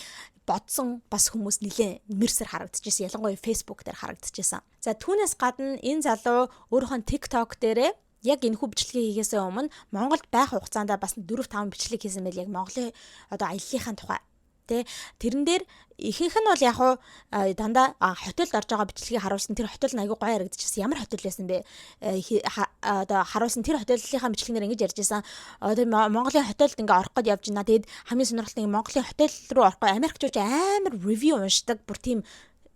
бодсон бас хүмүүс нилээ мэрсэр харагдчихсэн. Ялангуяа Facebook дээр харагдчихсэн. За, түүнээс гадна энэ залуу өөрийнхөө TikTok дээрээ яг энэ хүү бичлэгийг хийгээсээ өмнө Монголд байх хугацаанд бас 4 5 бичлэг хийсэн байл, яг Монголын одоо аяллахын тухай. Тэ, тэрэн дээр ихэнх нь бол яг уу дандаа хотелд орж байгаа бичлэгийг харуулсан. Тэр хотел нь айгүй гоё харагдчихсан. Ямар хотел байсан бэ? Одоо харуулсан тэр хотелийнхаа бичлэгнэр ингэж ярьж байсан. Одоо Монголын хотелд ингээ орох гээд явж байна. Тэгэд хамгийн сонирхолтой нь Монголын хотел руу орохгүй Америкчууд амар review уншдаг. Бүр тийм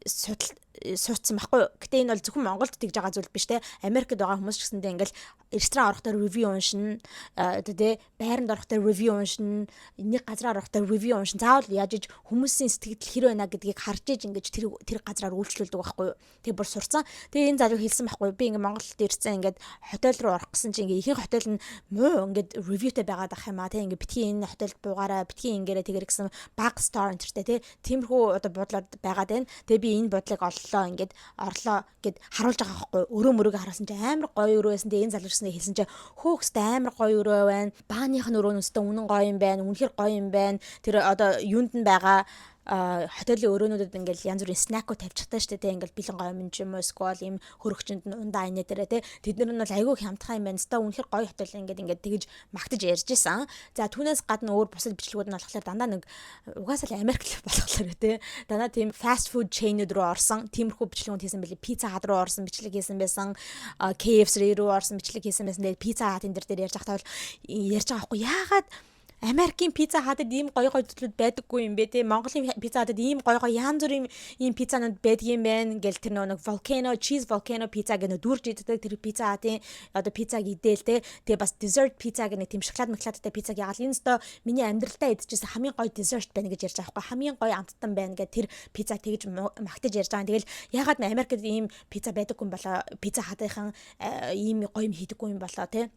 судал суудсан байхгүй юу. Гэтэ энэ бол зөвхөн Монголд тэгж байгаа зүйл биш те. Америкт байгаа хүмүүс ч гэсэндээ ингээл ресторан орохдоо review уншина, одоо те, байранд орохдоо review уншина, нэг газар орохдоо review уншина. Заавал яаж иж хүмүүсийн сэтгэл хэр байна гэдгийг харж иж ингэж тэр тэр газраар үйлчлүүлдэг байхгүй юу. Тэгээ бүр сурцсан. Тэгээ энэ залуу хэлсэн байхгүй юу. Би ингээ Монголд ирсэн, ингээд хотел руу орох гэсэн чинь ингээ ихэнх хотел нь муу ингээд review тэй байгаад ах юм а те. Ингээ битгий энэ хотелд буугаараа, битгий ингээрэ тэгэр гэсэн баг star энтертэй те. Тиймэрхүү одоо буудлууд байгаад байна. Тэгээ би энэ буудлыг оллоо, ингээд орлоо гэд харуулж байгаа байхгүй. Өрөө мөрөөгөө харуулсан чинь амар гоё өрөө байсан. Тэгээ энэ залуучсныг хэлсэн чинь хөөхстэй амар гоё өрөө байна. Бааных нь өрөө нь өстө үнэн гоё юм байна. Үнэхээр гоё юм байна. Тэр одоо юунд нь байгаа хотелийн өрөөнүүдэд ингээл янз бүрийн snack ууд тавьчихтай шүү дээ, ингээл бэлэн гоё юм ч юм уу, эсвэл ийм хөрөгчөнд нь ундаа инээ дээрээ те, тэд нар нь бол айгүй хямдхан юм байна. Ста үнэхэр гоё хотел ингээд ингээд тэгэж магтаж ярьж исэн. За, түүнээс гадна өөр бусад бичлэгүүд нь болохоор дандаа нэг угаасаа л Америк л болохоор те, дандаа тийм fast food chain-үүд рүү орсон тиймэрхүү бичлэгүүд хийсэн байлээ. Pizza Hut руу орсон бичлэг хийсэн байсан, KFC рүү орсон бичлэг хийсэн байсан. Тэгээд Pizza Hut-ын дээр ярьж байхдаа бол ярьж байгаа байхгүй, яагаад Америкийн Pizza Hut-ад ийм гоё гоё зүйлүүд байдаггүй юм бэ те, Монголын Pizza Hut-ад ийм гоё гоё янз бүрийн ийм пиццанууд байдаг юм байна гэл, тэр нэг volcano cheese, volcano pizza гэх нэг дүүрж иддэг тэр Pizza Hut-ын одоо пиццаг идээл те. Тэгээ бас dessert pizza гэх нэг тийм шоколад моколадтай пиццаг ягаал энэ өстө миний амьдралдаа идчихсэн хамгийн гоё dessert байна гэж ярьж байгаа байхгүй, хамгийн гоё амттан байна гэх тэр пицца тэгж магтаж ярьж байгаа. Тэгэл ягаад Америкт ийм пицца байдаггүй юм болоо, Pizza Hut-ынхан ийм гоё юм хийдэггүй юм болоо те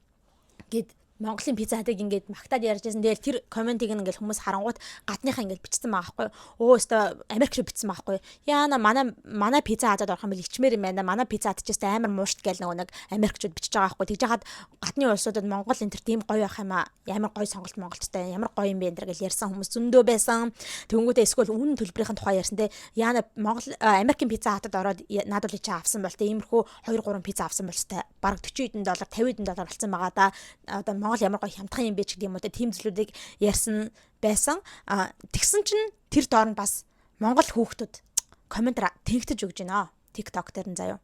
гэд Монголын Pizza Hut-ыг ингээд магтаад ярьж байсан. Тэгэл тэр comment ыг ингээд хүмүүс харангуут гадныхаа ингээд бичсэн байгаа байхгүй. Өө, өстой Америк шиг бичсэн байгаа байхгүй. Яана манай манай Pizza Hut-ад орох юм бол ичмээр юм байна. Манай Pizza Hut ч өстой амар муушт гээл нөгөө нэг Америкчууд бичиж байгаа байхгүй. Тэгж хахад гадны улсуудад Монгол энэ төр тийм гоё байх юм а. Ямар гоё сонголт Монголдтой. Ямар гоё юм бэ энэ төр гэл ярьсан хүмүүс зөндөө байсан. Тэнгүүтээ эсвэл үнэн төлбөрийн тухай ярьсан те. Яана Монгол Америкийн Pizza Hut-ад ороод наадвал чи авсан бол те, иймэрхүү 2 3 пицца авсан бол те, бараг 40 хэдэн доллар, 50 хэдэн доллар болсон байгаа да. Одоо Монгол ямар гоё хямдхан юм бэ ч гэдэг юм уу те, тийм зүйлүүдийг ярьсан байсан. А тэгсэн чинь тэр доор нь бас Монгол хүүхдүүд comment тэнхтэж өгч байна. TikTok дээр нь заяа.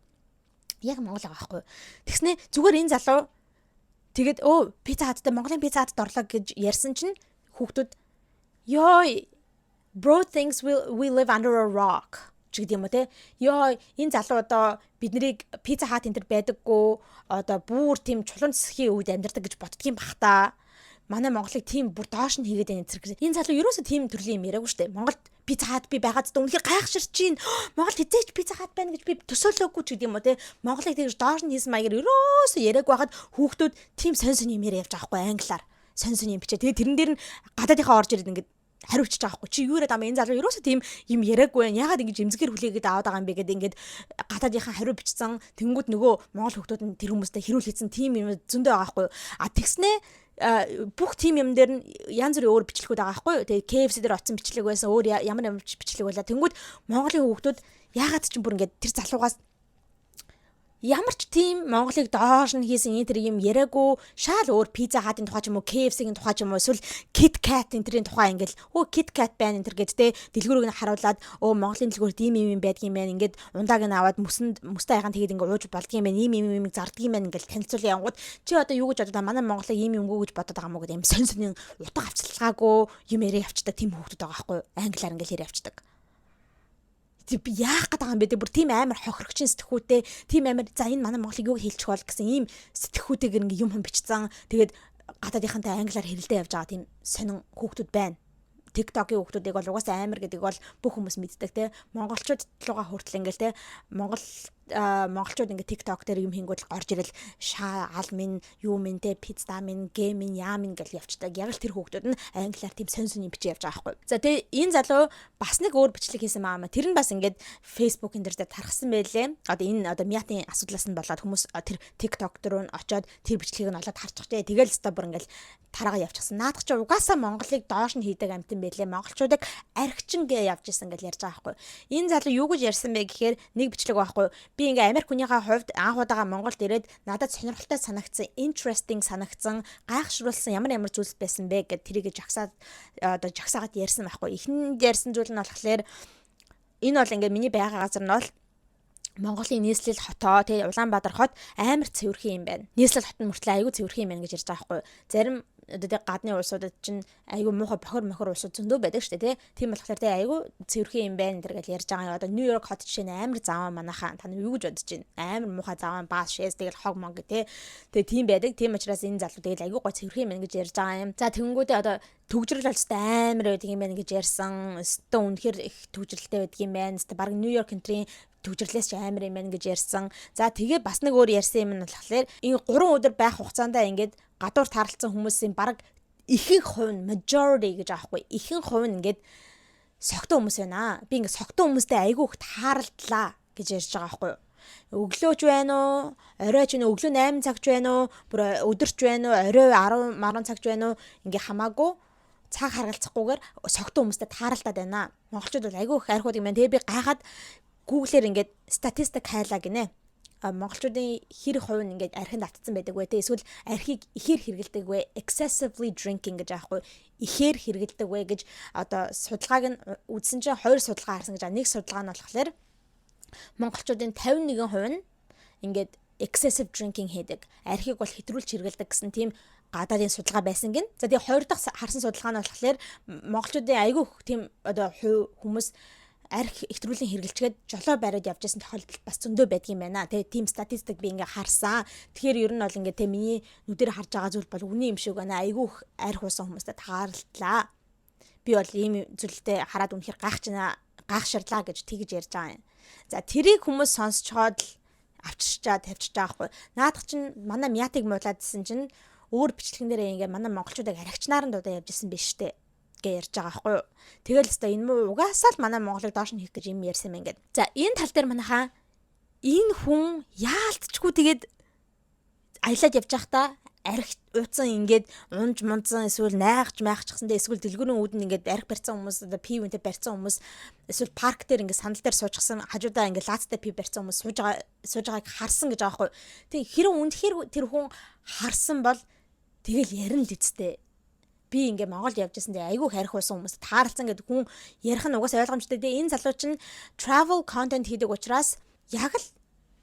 Яг Монгол байгаа байхгүй. Тэгснэ зүгээр энэ залуу тэгээд өө Pizza Hut-тай Монголын Pizza Hut-д орлоо гэж ярьсан чинь хүүхдүүд "Ёо, bro thinks we live under a rock" ч гэдэг юм уу те. Йоо, энэ залуу одоо биднийг Pizza Hut энэ төр байдаггүй, одоо бүр тийм чулуун зэсхийн үед амьдардаг гэж боддгийн бах та. Манай Монголыг тийм бүр доош нь хийгээд байна зэрэг. Энэ залуу ерөөсөө тийм төрлийн юм яриаггүй шүү дээ. Монголд Pizza Hut би байгаад ч үнэхээр гайхширч чинь. Монголд хизээч Pizza Hut байна гэж би төсөөлөөгүй ч гэдэг юм уу те. Монголыг тэгж доош нь хийсэн маягаар ерөөсөө яриаггүй байхад хүүхдүүд тийм сонь сонь юм яриа явж байгаа байхгүй, англиар. Сонь сонь юм бичээ. Тэгээ тэрэн дээр нь гадаадынхаа орж ирээд ингээд хариуцж байгаа байхгүй, чи юу яриад байгаа юм, энэ залуу ерөөсөө тийм юм яриаггүй байна, ягаад ингэж эмзгээр хүлээгээд аваад байгаа юм бэ гэдэг ингээд гадаадынхаа хариу бичсэн. Тэнгүүд нөгөө монгол хүмүүс нь тэр хүмүүстэй хэрүүл хийсэн тийм юм зөндөө байгаа байхгүй. А тэгснээ бүх тим юм дээр нь янз бүрийн өөр бичлэгүүд байгаа байхгүй юу. Тэгээ KFC дээр очсон бичлэг байсан, өөр ямар ямар бичлэг байла. Тэнгүүд Монголын хүүхдүүд яагаад ч бүр ингээд тэр залуугаас Ямар ч тийм Монголыг доош нь хийсэн энэ тэр юм яриаггүй, шаал өөр Pizza Hut-ын тухай ч юм уу, KFC-ийн тухай ч юм уу, эсвэл Kit Kat энэ тэрийн тухай ингээл өө Kit Kat байна энэ тэр гэд те дэлгүүрийг нь харуулад, өө Монголын дэлгүүрт ийм ийм юм байдгийн юм байна, ингээд ундааг нь аваад мөсөнд мөстэй айгаан тэгээд ингээд ууж болдгийм байна, ийм ийм юм зардгийм байна ингээл танилцуулъя янгууд чи одоо юу гэж бодоод, манай Монголыг ийм юмгүй гэж бодоод байгаа юм уу гэдэг юм сонь сонин утга авчилгаагүй юм яриа явцдаг тийм хүүхдүүд байгаа байхгүй юу? Англиар ингээл яриа явцдаг. Би яах гээд байгаа юм бэ те, бүр тийм амар хохирогчийн сэтгхүүтэй, тийм амар за энэ манай Монголыг юу хэлчих бол гэсэн ийм сэтгхүүтэйгээр ингээ юм бичсэн. Тэгээд гадаадынхантай англиар хэрэлдээ явж байгаа тийм сонин хүүхдүүд байна. TikTok-ийн хүүхдүүдийг бол угаасаа амар гэдэг бол бүх хүмүүс мэддэг те. Монголчууд руугаа хүртэл ингээл те монголчууд ингээ TikTok дээр юм хийнгүүт орж ирэл шаа ал минь юу минь те, пицца минь, гэ минь, яа минь гэл явцдаг. Яг л тэр хүүхдүүд нь англиар тийм сонь сонь юм бичиж явж байгаа байхгүй. За, тэгээ энэ залуу бас нэг өөр бичлэг хийсэн маа. Тэр нь бас ингээд Facebook-ын дээр тархсан байлээ. Одоо энэ одоо Мятын асуудлаас нь болоод хүмүүс тэр TikTok дээр нь очиод тэр бичлэгийг нь олоод харчихжээ. Тэгэл өстой бүр ингээл тараагаа явчихсан. Наадах чи угаасаа Монголыг доош нь хийдэг амтан байлээ. Монголчуудыг архичин гээ явж исэн гэж ярьж байгаа байхгүй. Энэ залуу юу гэж ярьсан бэ гэхээр нэг бичлэг байхгүй. Би ингээ Америк хүнийхээ хувьд анх удаага Монголд ирээд надад сонирхолтой санагдсан, interesting санагдсан, гайхшруулсан ямар ямар зүйлс байсан бэ гэд тэрийг жагсаад одоо жагсаагаад ярьсан байхгүй. Эхэнд ярьсан зүйл нь болохоор энэ бол ингээ миний байгаа газар нь бол Монголын нийслэл хотоо тий Улаанбаатар хот амар цэвэрхэн юм байна. Нийслэл хот нь мөртлөө айгүй цэвэрхэн юм байна гэж ярьж байгаа байхгүй. Зарим одоо тэг гадны улсуудад чинь айгүй муухай бохор мохор улсууд зөндөө байдаг шүү дээ тий. Тийм болохоор тий айгүй цэвэрхэн юм байна энэ гэж ярьж байгаа. Одоо Нью-Йорк хот жишээ нь амар заван, манайхаа та нар юу гэж бодож байна? Амар муухай заван баас шээс тэгэл хог монг тий. Тэгээ тийм байдаг. Тийм учраас энэ залуу тэгэл айгүй гой цэвэрхэн юм байна гэж ярьж байгаа юм. За, тэгэнгүүтээ одоо түгжрэл бол өстой амар байдаг юм байна гэж ярьсан. Өстой үнэхээр их түгжрэлтэй байдаг юм байна. Өстой баг Нью-Йорк энтрийн түгжрлээс ч амар юм байна гэж ярьсан. За, тэгээ бас нэг өөр ярьсан юм нь болохоор энэ 3 өдөр байх хугацаанд ингээд гадуур тааралцсан хүмүүсийн баг ихэнх хувь нь, majority гэж аахгүй, ихэнх хувь нь ингээд согтун хүмүүс байна. Би ингээд согтун хүмүүстэй айгүй их тааралдлаа гэж ярьж байгаа байхгүй юу? Өглөөч байна уу? Оройч байна уу? Өглөө 8 цагч байна уу? Бүр өдөрч байна уу? Орой 10 10 цагч байна уу? Ингээ хамаагүй цаг харгалзахгүйгээр согтун хүмүүстэй тааралдаад байна. Монголчууд бол айгүй их архиуд юм байна. Тэгээ би гайхаад Google-ээр ингээд статистик хайлаа гинэ. Монголчуудын хэр хувь нь ингээд архинд автцсан байдаг вэ те, эсвэл архийг ихээр хэрэглэдэг вэ, excessively drinking гэж аахгүй, ихээр хэрэглэдэг вэ гэж одоо судалгааг нь үзсэн чинь хоёр судалгаа харсан гэж. Нэг судалгаа нь болохоор монголчуудын 51% нь ингээд excessive drinking хийдэг. Архийг бол хэтрүүлж хэрэглэдэг гэсэн тийм гадаадын судалгаа байсан гин. За, тэгээ хоёр дахь харсан судалгаа нь болохоор монголчуудын айгүй тийм одоо хувь хүмүүс арх хэтрүүлэн хэрэглэчгээд жолоо бариад явж исэн тохиолдол бас зөндөө байдгийн байна. Тэгээ тийм статистик би ингээ харсан. Тэгэхээр ер нь бол ингээ тэ миний нүдээр харж байгаа зүйл бол үнэн юм шиг байна. Айгүй их арх уусан хүмүүстэй тааралдлаа. Би бол ийм зүйлтэй хараад үнэхээр гайхаж байна, гайхширлаа гэж тэгж ярьж байгаа юм. За, тэрийг хүмүүс сонсчоод л авчирчаа тавьчихж байгаа байхгүй. Наадах чинь манай Мятыг муулаадсэн чинь өөр бичлэгэн дээрээ ингээ манай монголчуудыг архичнаар нь дуудаа явж исэн биш штэ гэж ярьж байгаа байхгүй юу. Тэгэл өстой энэ муу угаасаа л манай Монголыг доош нь хийх гэж юм ярьсан юм ингээд. За, энэ тал дээр манайхаа энэ хүн яалтчгүй тэгээд аялаад явж байхдаа арх ууцсан, ингээд унж мунцсан, эсвэл найгаж майхчихсан, эсвэл дэлгүүрийн үүдэн ингээд арх барьсан хүмүүс, одоо пив үнтэй барьсан хүмүүс, эсвэл парк дээр ингээд сандал дээр суучсан, хажуудаа ингээд лаацтай пив барьсан хүмүүс сууж байгааг харсан гэж байгаа байхгүй. Тэг хэрэг үнэхээр тэр хүн харсан бол тэгэл ярина л үсттэй, би ингээ Монголд явж байсан, тэгээ айгүй харих уусан хүмүүс тааралцсан гэдэг хүн ярих нь угаасаа ойлгомжтой. Тэгээ энэ залуу чинь travel content хийдэг учраас яг л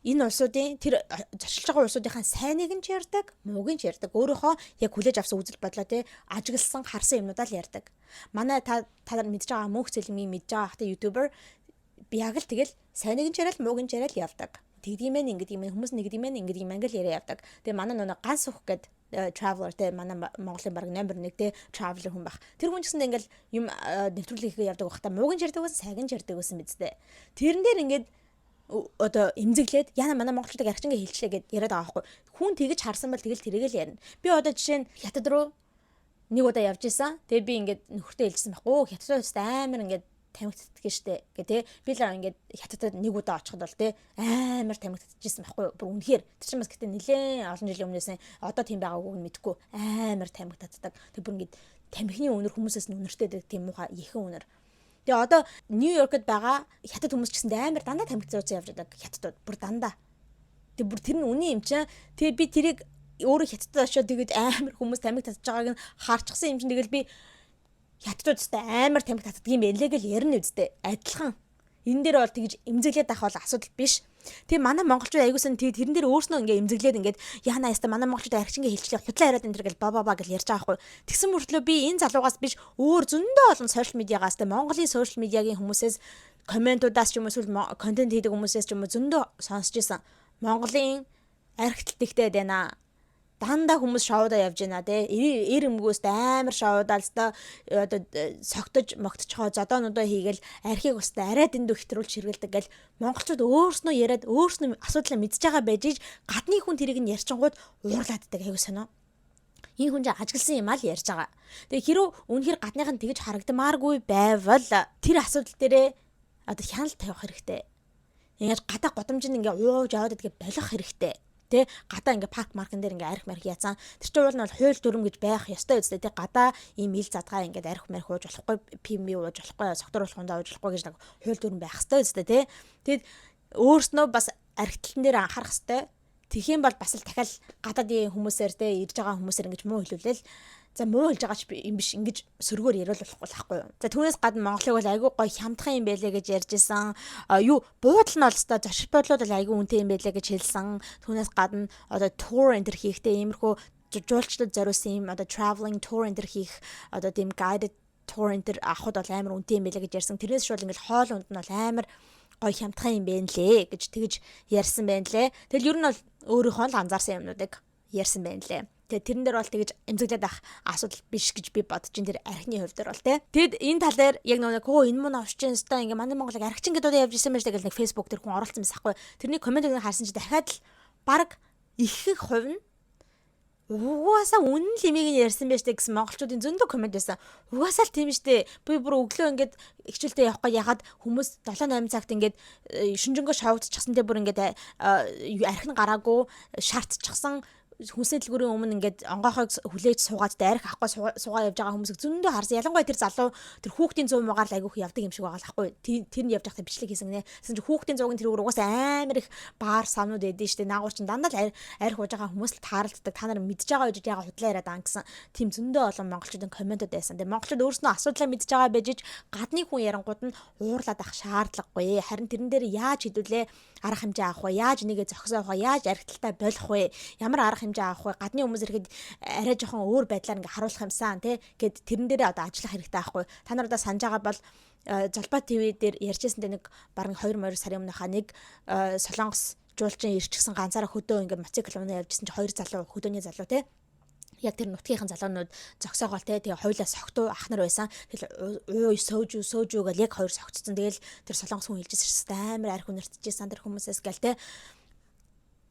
энэ улсуудын, тэр зочилж байгаа улсуудынхаа сайныг нь ч ярьдаг, мууг нь ч ярьдаг. Өөрийнхөө яг хүлээж авсан үзэл бодлоо те ажигласан, харсан юмнуудаа л ярьдаг. Манай та та нар мэдж байгаа мөнх цэлмийн мэдж байгаа хата YouTuber би яг л тэгэл сайныг нь ч яриад, мууг нь ч яриад явдаг. Тэгдэг юм ээ, ингэдэг юм ээ, хүмүүс нэгдэг юм ээ, ингэдэг юм ингээл яриа явдаг. Тэгээ манай нөгөө ганц сух гээд traveler те, манай Монголын баг номер 1 те traveler хүн баг. Тэр хүн ч гэсэн ингээл юм нэвтрүүлэг хийгээ явдаг байх та, мууг нь ярьдаг байсан, сайг нь ярьдаг байсан биз дээ. Тэрэн дээр ингээд одоо эмзэглээд яна манай монголчуудыг арчингээ хэлчлээ гэд яриад байгаа байхгүй. Хүн тэгэж харсан бол тэгэл тэрийг л ярина. Би одоо жишээ нь хятад руу нэг удаа явж исэн. Тэгээ би ингээд нөхөртөө хэлжсэн байхгүй. Хятад руу амар ингээд тамхитдаг штэ гэ тэ. Би л ингээд хятадд нэг удаа очиход бол тэ амар тамхитчихсан байхгүй, бүр үнэхээр. Тэр чинь бас гэтээ нилээн олон жилийн өмнөөс, одоо тийм байгаагүй нь мэдэхгүй, амар тамхитдаг. Тэр бүр ингээд тамхины үнэр хүмүүсээс нь үнэртэй, тийм муухай ихэн үнэр. Тэгээ одоо Нью-Йоркд байгаа хятад хүмүүс ч гэсэн амар дандаа тамхи зууцсан явж байдаг. Хятадууд бүр дандаа. Тэг бүр тэр нь үнэн юм чинь. Тэгээ би тэрийг өөрөө Хятадд очиод тэгээд амар хүмүүс тамхи татж байгааг нь харчихсан юм чинь, тэгэл би хятадууд өстэй амар тамхи татдаг юм байна лээ гэж ярина үсттэй. Адилхан. Энэ дээр бол тэгж эмзэглээд авах бол асуудал биш. Тэгээ манай монголчууд аягуулсан, тэгээ тэрэн дээр өөрснөө ингээ эмзэглээд, ингээд яана яста манай монголчууд архич ингээ хэлчлээ, худлаа яриад энэ төр гэл ба ба ба гэл ярьж байгаа байхгүй. Тэгсэн мөртлөө би энэ залуугаас биш, өөр зөндөө олон social media-гаас те, Монголын social media-гийн хүмүүсээс, comment уудаас ч юм уу, эсвэл контент хийдэг хүмүүсээс ч юм уу зөндөө сонсч ирсэн. Монголын архитл тэгтэй байна, дандаа хүмүүс шоудаа явж байна те, эр өмгөөс амар шоудаал өстой одоо согтож могтчихоо зодоонуудаа хийгээл архийг өстой арай дэндүү хэтрүүлж хэрэгэлдэг гэл монголчууд өөрснөө яриад, өөрснөө асуудлаа мэдж байгаа байж иж гадны хүн тэрийг нь ярьчингууд уурлааддаг. Аягүй сонио. Энэ хүн чинь ажигласан юм аа л ярьж байгаа. Тэгээ хэрв үнэхээр гадных нь тэгж харагдмааргүй байвал тэр асуудал дээрээ одоо хяналт тавих хэрэгтэй. Ингээд гадаа гудамжинд ингээ ууж яваад гэдгээ болох хэрэгтэй, тэ, гадаа ингээ парк маркан дээр ингээ арх марх яцсан, тэр чинь уул нь бол хууль дүрм гэж байх ёстой үстэй, тэ. Гадаа ийм ил задгаа ингээд арх марх ууж болохгүй, пиви ууж болохгүй, согтор болохондоо ууж болохгүй гэж нэг хууль дүрм байх ёстой үстэй, тэ. Тэгэд өөрснөө бас архиталтан дээр анхаарах ёстой. Тэгэх юм бол бас л дахиад гадаадын хүмүүсээр, те, ирж байгаа хүмүүсээр ингэж муу хэлүүлэл. За, муу хэлж байгаа ч юм биш, ингэж сөргөөр яриул болохгүй л ахгүй юу. За, түүнээс гадна Монголыг бол айгүй гоё хямдхан юм байлээ гэж ярьж исэн. А юу, буудал нь бол өстой зочид буудлууд бол айгүй үнэтэй юм байлээ гэж хэлсэн. Түүнээс гадна одоо tour энэ төр хийхдээ, иймэрхүү жуулчлалд зориулсан юм одоо traveling tour энэ төр хийх, одоо тийм guided tour энэ төр авахд бол амар үнэтэй юм байлээ гэж ярьсан. Тэрнээс шууд ингээл хоол унд нь бол амар гоё хямдхан юм байна лээ гэж тэгж ярьсан байна лээ. Тэгэл ер нь бол өөрийнхөө л анзаарсан юмнуудыг ярьсан байна лээ. Тэгээ тэрэн дээр бол тэгж эмзэглээд ах асуудал биш гэж би бодож чинь, тэр архины хувь дээр бол, те. Тэгэд энэ тал дээр яг нэг хөө энэ мөн авчиж өстой ингээ манай Монголыг архичин гэдэг удаа явж исэн байж тэгэл нэг Facebook дээр хүн оролцсон байсан хгүй. Тэрний comment ыг харсан чи дахиад л баг ихэнх хувь нь угаасаа үнэн л имийг нь ярьсан байж тээ гэсэн монголчуудын зөндөө comment байсан. Угаасаа л тийм штэ. Би бүр өглөө ингээд хичээлдээ явахгүй яхад хүмүүс 7 8 цагт ингээд шүнжэнгөө шоугдчихсан те, бүр ингээд архин гараагүй шаардчихсан, хүнсний дэлгүүрийн өмнө ингээд онгоохойг хүлээж суугаад арх авахгүй суугаа явж байгаа хүмүүсийг зөндөө харсан. Ялангуяа тэр залуу тэр хүүхдийн зуун муугаар л айгүйх явдаг юм шиг байгаа л ахгүй. Тэр нь явж байхдаа бичлэг хийсэн гинэ. Тэгсэн чинь хүүхдийн зуугийн тэрүүгээр угаасаа амар их баар самнууд эдэн штэ. Наагур чинь дандаа л арх ууж байгаа хүмүүс л тааралддаг. Та нар мэдж байгаа үжиж яга худлаа яриад аа гэсэн тийм зөндөө олон монголчуудын comment ууд байсан. Тэгээ монголчууд өөрснөө асуудлаа мэдж байгаа байж иж гадны хүн ярангууд нь уурлаад ах шаардлагагүй. Харин тэрэн дээр яаж хэдүүлээ арга хэмжээ авах вэ? Яаж нэгэ зогсоох вэ? Яаж архиталтай болох вэ? Ямар арга хэмжээ авах вэ? Гадны хүмүүс ирэхэд арай жоохон өөр байдлаар ингээ харуулах юмсан тий гэд тэрэн дээрээ одоо ажиллах хэрэгтэй байхгүй. Та нар одоо санаж байгаа бол Золбоо ТV дээр ярьжсэн, нэг бараг 2 2 сарын өмнөхаа нэг солонгос жуулчин ирчихсэн, ганцаараа хөдөө ингээ мотоцикл унаа явжсэн чи хоёр залуу, хөдөөний залуу те, яг тэр нутгийнхан залуунууд зогсоогоол те, тэгээ хоёлаа согтуу ах нар байсан. Тэгэл ууй сөөжүү сөөжүү гэл яг хоёр согтцсон. Тэгэл тэр солонгос хүн хэлжсэн шээ, амар арх үнэртчихсэн тэр хүмүүсээс гэл те.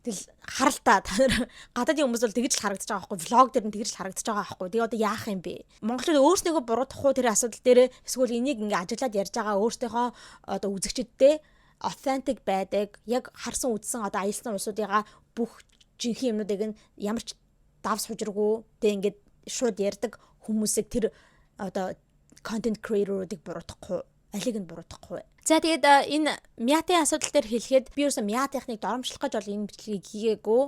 Тэгэл харалтаа та нар, гадаадын хүмүүс бол тэгж л харагдаж байгаа байхгүй, vlog дээр нь тэгж л харагдаж байгаа байхгүй. Тэгээ одоо яах юм бэ? Монголчууд өөрснийгөө буруутгах уу тэр асуудал дээр, эсвэл энийг ингээ ажиглаад ярьж байгаа өөрсдийнхөө одоо үзэгчдтэй authentic байдаг, яг харсан үзсэн одоо аялсан улсуудыгаа бүх жинхэнэ юмнуудыг нь ямар ч давс хужиргүй тэг ингээд шууд ярьдаг хүмүүсийг, тэр одоо content creator-уудыг буруутгахгүй, алиг нь буруутгахгүй. За, тэгээд энэ Мятын асуудал дээр хэлэхэд би ерөөсө Мятынхныг доромжлох гэж бол энэ бичлэгийг хийгээгүй,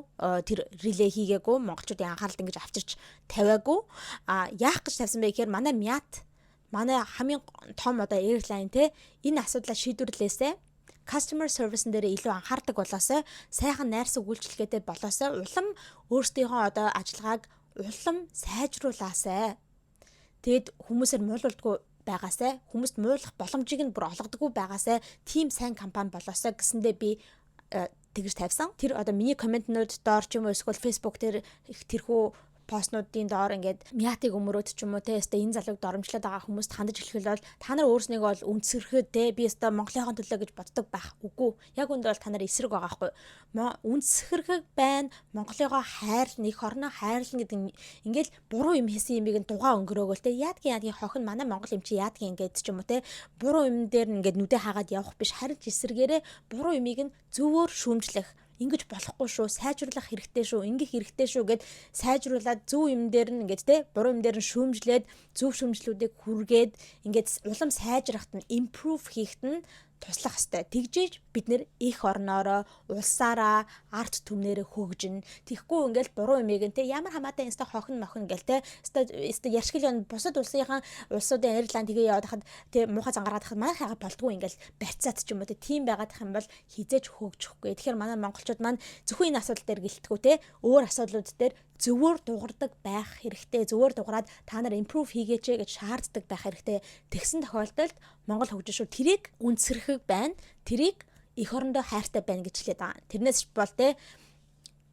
тэр reel ээ хийгээгүй, монголчуудын анхааралд ингэж авчирч тавиагүй. А яах гэж тавьсан бэ гэхээр манай Мят, манай хамгийн том одоо airline те, энэ асуудлаа шийдвэрлээсэй, customer service-н дээр илүү анхаардаг болоосой, сайхан найрсаг үйлчилгээтэй болоосой, улам өөрсдийнхөө одоо ажиллагааг улам сайжруулаасай. Тэгэд хүмүүсээр муулуулдаггүй байгаасай, хүмүүст муулах боломжийг нь бүр олгодоггүй байгаасай, тийм сайн компани болоосай гэсэндээ би тэгж тавьсан. Тэр одоо миний comment нууд доор ч юм уу, эсвэл Facebook дээр их тэрхүү постнуудын доор ингээд Мятыг өмөрөөд ч юм уу те, өстой энэ залууг доромжлоод байгаа хүмүүст хандаж хэлэхэд бол та нар өөрснийгөө бол үнсрэхэд те, би өстой Монголынхон төлөө гэж боддог байх. Үгүй. Яг үндэ бол та нар эсрэг байгаа байхгүй. Үнсрэхэг байна. Монголыгоо хайрлна, их орноо хайрлна гэдэг ингээл буруу юм хийсэн юмыг нь дугаа өнгөрөөгөл те, яадгийн яадгийн хохин манай Монгол юм чи яадгийн ингээд ч юм уу те, буруу юм дээр ингээд нүдэ хаагаад явах биш, харин ч эсрэгээрээ буруу юмыг нь зөвөөр шүүмжлэх, ингэж болохгүй шүү, сайжруулах хэрэгтэй шүү, ингэх хэрэгтэй шүү гэд сайжруулад, зөв юм дээр нь ингээд те, буруу юм дээр нь шүүмжлээд, зөв шүүмжлүүдийг хүргээд, ингээд улам сайжрахт нь, improve хийхт нь. Туслах хэвээр. Тэгжээж бид нэр эх орноороо, улсаараа, ард түмнээрээ хөгжинэ. Тэгэхгүй ингээл буруу юмыг нь те ямар хамаатай инста хохин мохин гэл те өстой ярьшгил юм, бусад улсынхан улсуудын Ирланд тэгээ яваад хахад те муухай зан гаргаад хахад манайх яга болдгоо ингээл барьцаад ч юм уу те, тийм байгаад ах юм бол хизээж хөгжихгүй. Тэгэхээр манай монголчууд маань зөвхөн энэ асуудал дээр гэлтгүү те, өөр асуудлууд дээр зөвөр дугардаг байх хэрэгтэй. Зөвөр дугараад та нар improve хийгээч гэж шаарддаг байх хэрэгтэй. Тэгсэн тохиолдолд Монгол хөгжин шүү. Тэрийг үнсрэхэг байна. Тэрийг эх орондоо хайртай байна гэж хэлээд байгаа. Тэрнээс бол те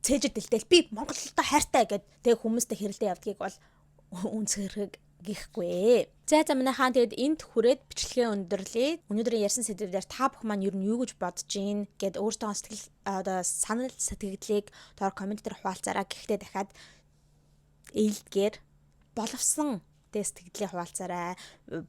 цээжэд дэлтэл би Монголдоо хайртай гэд тэг хүмүүстэй хэрэлдээ явдгийг бол үнсрэхэг гэхгүй. За, манайхаан, тэгээд энд хүрээд бичлэгээ өндөрлөе. Өнөөдрийн ярьсан сэдвээр та бүхэн маань ер нь юу гэж бодож гин гэд өөртөө сэтгэл одоо санал сэтгэгдлийг доор comment дээр хуваалцаарай. Гэхдээ дахиад ээлдгээр боловсон тэ сэтгэлдээ хуваалцаарай.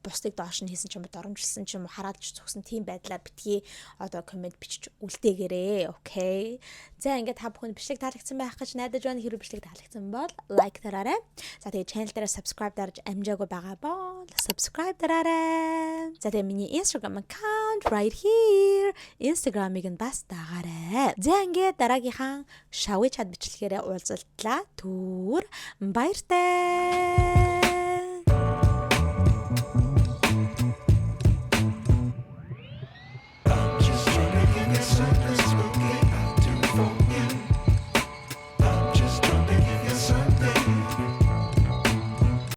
Бусдыг доош нь хийсэн ч юм уу, доромжилсан ч юм уу, хараад ч зүгсэн тийм байдлаар битгий одоо comment бичиж үлдээгээрээ. Okay. За, ингээд та бүхэнд бичлэг таалагдсан байх гэж найдаж байна. Хэрвээ бичлэг таалагдсан бол like дараарай. За, тэгээд channel дээр subscribe дарж амжаагүй байгаа бол subscribe дараарай. За, тэгээд миний Instagram account right here. Instagram-ыг нь бас дагаарай. За, ингээд дараагийнхаа шавыг чад бичлэгээрээ уулзалтлаа. Түр баяртай.